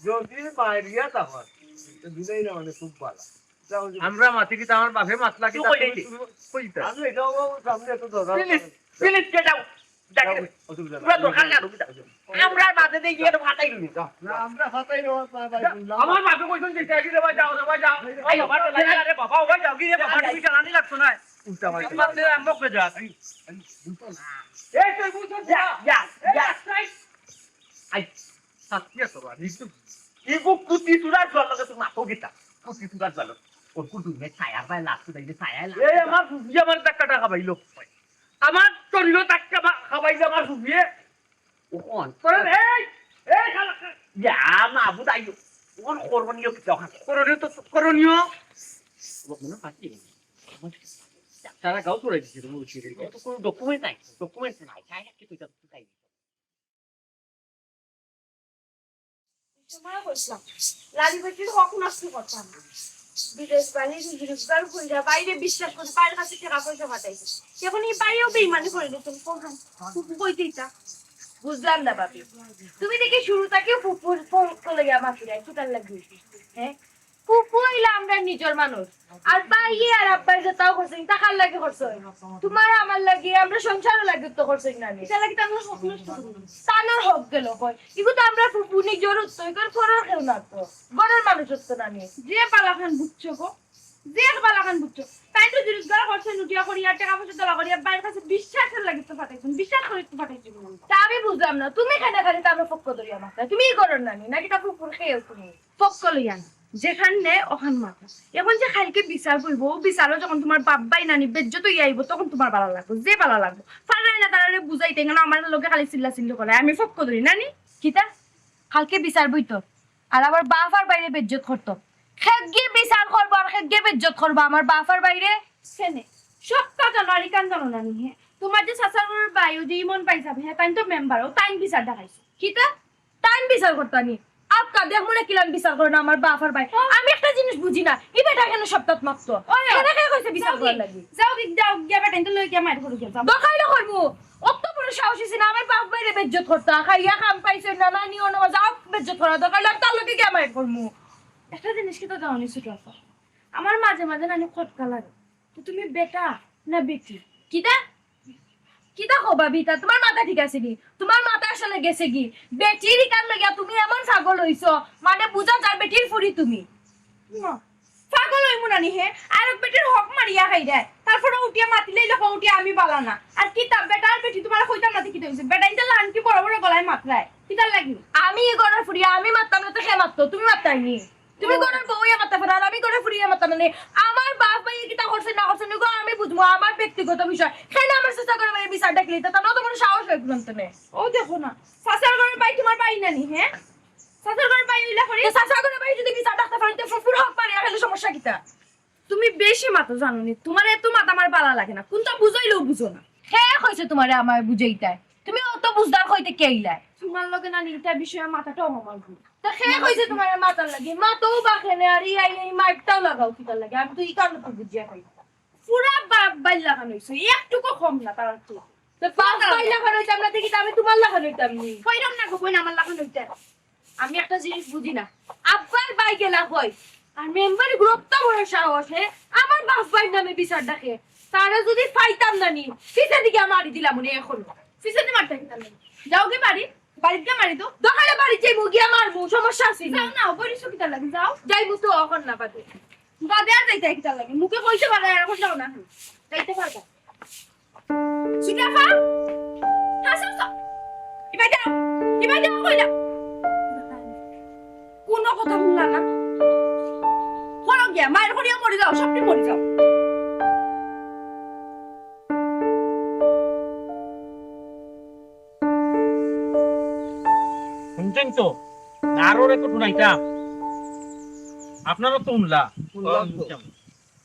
যদি মারিয়া তখন, তো দিলাই না মানে খুব ভালো। যাও, যাও। আমরা মাতি কি তা আমার বাপে মাতলা কি তুই তা কই তুমি যাইতে? শুরু কই তা? আমি এটাও সামনে এত দরকার। Please, please, get out। যাও, যাও। অসুবিধা নাই। পুরা দরকার না, ঢুকি যাও। আমরা বাদে দিয়ে গিয়ে ফাটাই দিবি তো। না, আমরা ফাটাই দেবো, ভাই, ভাই, বললাম। আমার বাপে কইছেন যে, "যাও গি রে ভাই, যাও রে ভাই, যাও।" ও বাবা, আরে বাবা, ও ভাই, যাও গি রে বাবা, তুমি জ্বালানি লাগতো না। উল্টা পাল্টা। তোমার তো আম্মা কে যা। এই, তুই বুঝছ? যা, যা, এই, যা। আই, শাস্তি আছে বাবা, নিশ্চয়। এই বুক কুতি তুলার জল লাগে, তুই মাথা গীতা। কুতি তুলার জল। ওর কুটুমে ছায়ার ভাই লাস্ট দেয়, ছায়া লাগে। এই আমার ফুফি আমার ধাক্কাটা খাবাইলো। আমার শরীরও ধাক্কা বা-, খাবাইলো আমার ফুফিয়ে। ওখান। তোর এই, এই শালা, ইয়া, মাবুদ আইও। ওখান করণীয় কিছু ওখান। করণীয় তো, করণীয়। মনে পাচ্ছি। তারা গাও চড়াই দিছে, তুমি উঠে দিলে। তো কোনো ডকুমেন্ট নাই, ডকুমেন্ট নাই। তাই আর কি তুই তাই। তোমার কইছিলাম, লালি বেটির হক নষ্ট করতাম না। বিদেশ বাড়ি রুজি রোজগার কইরা বাইরে বিশ্বাস করে বাইরের কাছে টাকা পয়সা পাঠাইছে। এখন এই বাইরেও বেইমানি করে দিচ্ছেন, কোন কই দিতা? বুঝলাম না ভাবি, তুমি দেখি শুরু থেকে ফুফুর ফোন করে গিয়া মাতিরাই, কিতার লাগি? হ্যাঁ, ফুফু হইলে আমরা নিজের মানুষ। আর ভাইয়ে আর আব্বাই যে তাও করছেন, তা কার লাগি করছেন? তোমার আমার লাগি, আমরা সংসারও লাগি তো করছেন না নি। এটা লাগি তো আমরা হক নষ্ট করলাম। তানোর হক গেল কই? এগু তো আমরা ফুফু নিজের উত্তর, কারণ ঘরের কেউ না তো। ঘরের মানুষ তো না নি। যে বালাখান বুঝছো গো, যে বালাখান বুঝছো। তাই তো রুজি রোজগার করছে, লুটিয়া করিয়া, টাকা পয়সা দলা করিয়া, বাইরের কাছে বিশ্বাসের লাগি তো পাঠাইছেন, বিশ্বাস করে তো পাঠাইছেন। তা আমি বুঝলাম না, তুমি কেন খালি তানোর পক্ষ ধরিয়া মাত্র? তুমি ই করো না নি, নাকি তা ফুফুর খেয়েও তুমি? পক্ষ লইয়া না, যেখান নে ওখান মাথা। এখন যে কালকে বিচার বইব, ও বিচারও যখন তোমার বাপ ভাই নানি বেজ্জত হইয়া আইব, তখন তোমার বালা লাগবো, যে বালা লাগবো। পাররায় না তারারে বুঝাইতে, কেন আমার লগে খালি চিল্লা চিল্লি করে, আমি পক্ষ ধরি নানি। কিতা? কালকে বিচার বইতো, আর আবার বাপ আর ভাইরে বেজ্জত করতো। খেগিয়ে বিচার করবো আর খেগিয়ে বেজ্জত করবো আমার বাপ আর ভাইরে। সেনে, সব কথা লড়ি কান জানো না নি হে? তোমার যে চাচার ঘরের ভাই, ও যে ইমন ভাই সাহেব, হ্যাঁ, তাই তো মেম্বার, ও তাইন বিচার দেখাইছে। কিতা? তাইন বিচার করতা নি? আক্কা, দেখ মনে কিলান বিচার করে না আমার বাপ আর ভাই। ও। আমি একটা জিনিস বুঝি না, ই বেটা কেন সপ্তাহ মাত্র? ওই, ওই। কেন কে কইছে বিচার যাও করার কি? লাগি? যাও কি, যাও, গিয়া বেটা, ইন্দু লই গিয়া মাইর করো গিয়া, যাও। দরকার হইলে করমু। অত বড় সাহস হইছে না আমার বাপ ভাইরে বেজ্জত করতা। খাইয়া কাম পাইছে না, না নিও না, যাও বেজ্জত করা। দরকার হইলে আমি তার লগে গিয়া মাইর করমু। একটা জিনিস কিতা জানো নি ছোট আপা? আমার মাঝে মাঝে নানি খটকা লাগে। তো তুমি বেটা না বেটি? কিতা? কিতা কও ভাবি, তা তোমার মাথা ঠিক আছে নি? তোমার মাথা আসলে গেছে কি? বেটির ইকার লাগিয়া তুমি এমন পাগল হইছো, মানে বুঝা যার বেটির ফুরি তুমি। না, পাগল হইমু না নি হে? আর এক বেটির হক মারিয়া খাই দেয়, তারপরে উঠিয়া মাতিলেই লোক উঠিয়া আমি বালা না। আর কিতা বেটা আর বেটি তোমার কইতাম না, কিতা হইছে? বেটা ইনতে লান কি বড় বড় গলায় মাতরায়, কিতার লাগি? আমি ই ঘরের ফুরি, আমি মাততাম না তো কে মাততো? তুমি মাততায় নি? তুমি ও। ঘরের বউ ইয়া মাততা পারো, আর আমি ঘরের ফুরি ইয়া মাততাম না নি। আমার বাপ ভাইয়ে কিতা করছে না করছে নি গো, আমি বুঝমু, আমার ব্যক্তিগত বিষয়। কেন আমার চাচার ঘরের ভাইয়ে বিচার ডাকলি, তা তার অত বড় সাহস হয় কোন তনে? ও দেখো না, চাচার ঘরের ভাই তোমার ভাই নানি, হ্যাঁ? চাচার ঘরের ভাই হইলা করি? তো চাচার ঘরের ভাই যদি বিচার ডাকতে পারেন, তো ফুফুর হক মারিয়া খাইলে সমস্যা কিতা? তুমি বেশি মাতো জানো নি, তোমার এত মাত আমার বালা লাগে না, কোনটা বুঝাইলেও বুঝো না। কে কইছে তোমারে আমায় বুঝাইতায়? তুমি অত বুঝদার কইতে কে আইলায়? তোমার লগে নানি ইটা বিষয়ে মাতাটাও আমার ভুল। তা কে কইছে তোমারে মাতার লাগি? মাতও বা কেনে, আর এই, এই মাইরটাও লাগাও কিতার লাগি? আমি তো ই কারণে তো বুঝিয়া পাই না। পুরা বাপ ভাইর লাখান হইছো, একটুকু কম না তার তো। তো বাপ ভাইর লাখান হইতাম না দেখি তো আমি তোমার লাখান হইতাম নি। কইরাম না গো বইন, আমার লাখান হইতাম। আমি একটা জিনিস বুঝি না, আব্বার ভাই গেলা কই, আর মেম্বারি গ্রুপ তো বড় সাহস, হে আমার বাপ ভাইর নামে বিচার ডাকে। তারা যদি পাইতাম না নি, পিছে দিকে মারি দিলাম উনি এখন। পিছে দিয়ে মারতে কিতার লাগি? যাও কি বাড়ি, বাড়িতে মারি তো। দোকানে বাড়ি যাইমু, গিয়া মারমু, সমস্যা আছে নি? যাও না, বড়ি সুখী তার লাগি, যাও। যাইমু তো, এখন না বাদে। বাদে আর যাইতে কিতার লাগি? মুখে কইতে পারে, এখন যাও না। যাইতে পারবা। সুজাফা! হাসো, হাসো। ইবাই যাও, ইবাই যাও, কইলা। কোনো কথা শুনলা না। করো গিয়া, মায়ের করিয়া মরে যাও, সবটি মরে যাও। শুনছেন তো? আরো একটু শুনাইতাম। আপনারও তো শুনলা। শুনলাম তো।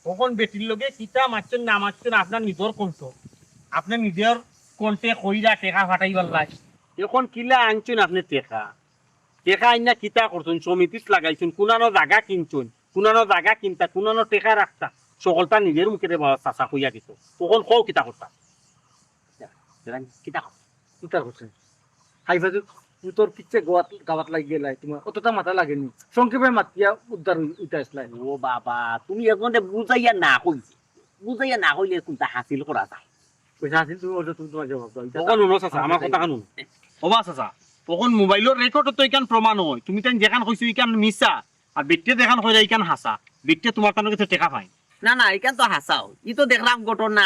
তখন বেটির লগে কিতা মারছেন না মারছেন আপনার নিজের কণ্ঠ। আপনি নিজের কণ্ঠে কইরা টেকা ফাটাইবার লাই। এখন কিলা আনছেন আপনি টেকা? টেকা আইনা কিতা করছেন? সমিতিত লাগাইছেন, কুনানো জাগা কিনছেন, কুনানো জাগা কিনতা, কুনানো টেকা রাখতা, সকলটা নিজের মুখে রে বাবা চাচা কইয়া দিত। তখন কও কিতা করতা? কিতা করতা? উদ্ধার করছেন। হাইফাজত পুতর কিচ্ছে গাওয়াত, গাওয়াত লাগি গেলাই, তোমার অতটা মাথা লাগেনি। সংক্ষেপে মাতিয়া উদ্ধার হই-, উঠে আসলাই। ও বাবা, তুমি এজনে বুঝাইয়া না কইছে। বুঝাইয়া না কইলে কোনটা হাসিল করা যায়? পয়সা হাসিল তুমি ওটা তুমি তোমার জবাব দাও। এটা তখন হুনো চাচা, আমার কথা হুনো। ও বা চাচা, অখন মোবাইলর রেকর্ডো তো ইখান প্রমাণ অয়, তুমি তাইন যেখান কইছো ইখান মিছা, আর বেটিয়ে যেখান কইরা ইখান হাছা। বেটিয়ে তুমার তানর গেছে টেকা পাইন। না, না, ইখান তো হাছাউ। ই তো দেখরাম ঘটনা,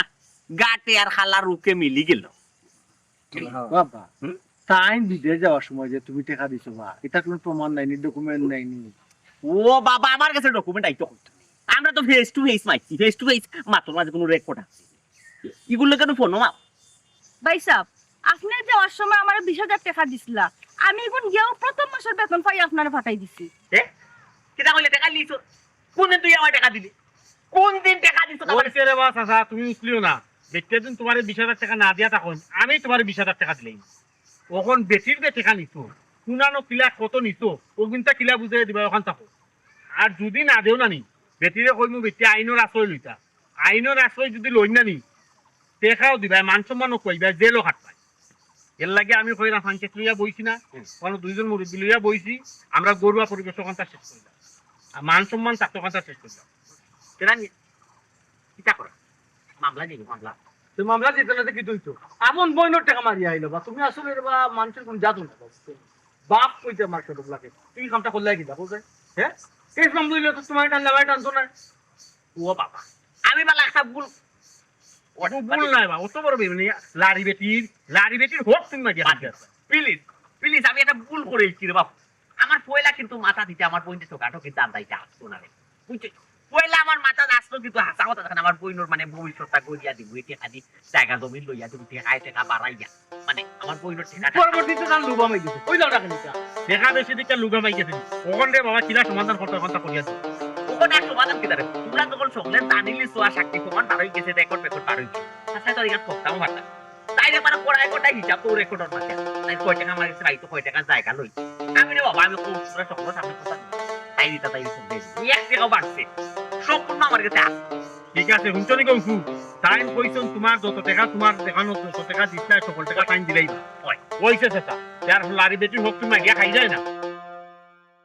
গাটে আর খালার উকে মিলি গেল। বাবা, হুম? তাইন বিদেশ যাওয়ার সময় যে তুমি টেকা দিছো বা, ইতার কুনু প্রমাণ নাইনি, ডকুমেন্ট নাইনি? ও বাবা, আমার গেছে ডকুমেন্ট আইতো কই? আমরা তো ফেস টু ফেস মাতছি, ফেস টু ফেস মাতর মাঝে কুনু রেকর্ড আছে? ইগুলো কেন ফোনো মাত? ভাইসাব, আপনে যাওয়ার সময় আমারে বিশ হাজার টেকা দিছলা, আমি ইগুন গিয়াউ প্রথম মাসর বেতন পাই আপনারে পাঠাই দিছি। এ? কিতা কইলে টেকা লিছো? কুনদিন তুই আমারে টেকা দিলি? কুনদিন টেকা দিছো? অইছে রে বা চাচা, তুমি উছলিও না। বেটিয়ে যেদিন তুমারে বিশ হাজার টেকা না দিয়া থাকইন, আমি তুমারে বিশ হাজার টেকা দিলাইমু। অখন বেটির যে টেকা নিছো, কুনানো কিলা কত নিছো, অগুনতা কিলা বুঝাইয়া দিবায় অখান থাকো। আর যুদি না দেও না নি, বেটিরে কইমু বেটিয়ে আইনর আশ্রয় লইতা। আইনর আশ্রয় যুদি লইন না নি, টেকাও দিবায়, মান সম্মানও কইবায়, জেলও খাটবায়। এরলাগি আমি কইরাম, পঞ্চায়েত লইয়া বইছি না, হুম। অনো দুইজন মুরব্বি লইয়া বইছি, আমরা ঘরোয়া পরিবেশ অখানতা শেষ করিলাম। আর মান সম্মান থাকতো অখানতা শেষ করিলাম। কেন নি? কিতা করা? মামলা দিবি, মামলা। তে মামলা দিতে না তে কিতা অইতো? আপন বইনর টেকা মারিয়া আইলো বা, তুমি আসলে রে বা মানষর কুনু জাত না। বাপ কইতে আমার সব লাগে। তুই কামটা করলে কিতা, বুঝে? হে? কেস মামলা অইলে তো তুমারে টানলে আমারে টানতো না। ও বাবা, আমি বালা একটা ভুল। ও ভুল নায় বা, অত বড় বেইমানি, লারি বেটির, লারি বেটির হক তুমি মারিয়া খাইছো। প্লিজ, প্লিজ, আমি একটা ভুল করিলিছি রে বাপ। আমার পয়লা কিন্তু মাথাত ইতা আমার বইনরে ঠকাঠকি ধান্দাইতা আইতো না রে। বুঝছো? পয়লা আমার মাথাত আইলো কিন্তু হাছা কথা, দেখইন আমার বইনর মানে ভবিষ্যৎটা গড়িয়া দিমু, ইটা খালি জাগা জমিন লইয়া দিমু, টেকায় টেকা বাড়াইয়া। মানে আমার বইনর টেকাটা পরবর্তীতে তার লুবা মাই গেছে। কইলাম না কেন ইটা? টেকা বেশি দিকে লুবা মাই গেছে। অখন রে বাবা, কিলা সমাধান করতে, অখন তা করিয়া দিও। অখন আর সমাধান কিতা রে? তুমরা যখন সকলে জানিলিছো আর সাক্ষী প্রমাণ বার অই গেছে, রেকর্ড মেকর্ড বার অই গেছে। আচ্ছা, তো ইখান করতাম পারতাম। তাইলে মানে কড়াই কটাই হিসাব তো রেকর্ডর মাঝে। তাই কয় টেকা আমার গেছে পাইতো, কয় টেকা জাগা লই। আমি রে বাবা, আমি কও, তোমরা সকলের সামনে কথা দিই। তাই দিতা, তাই দিতা, তাই দিতা। এই এক টেকাও বাড়ছে। সম্পূর্ণ আমার গেছে আছে। ঠিক আছে, হুনছো নি গো ফুফু? তাইন কইছইন তুমার যত টেকা, তুমার দেখানো যত টেকা দিছলায়, সকল টেকা তাইন দিলাইবা। অয়। অইছে চাচা। আর লারি বেটির হক তুমি মারিয়া খাইলায় না।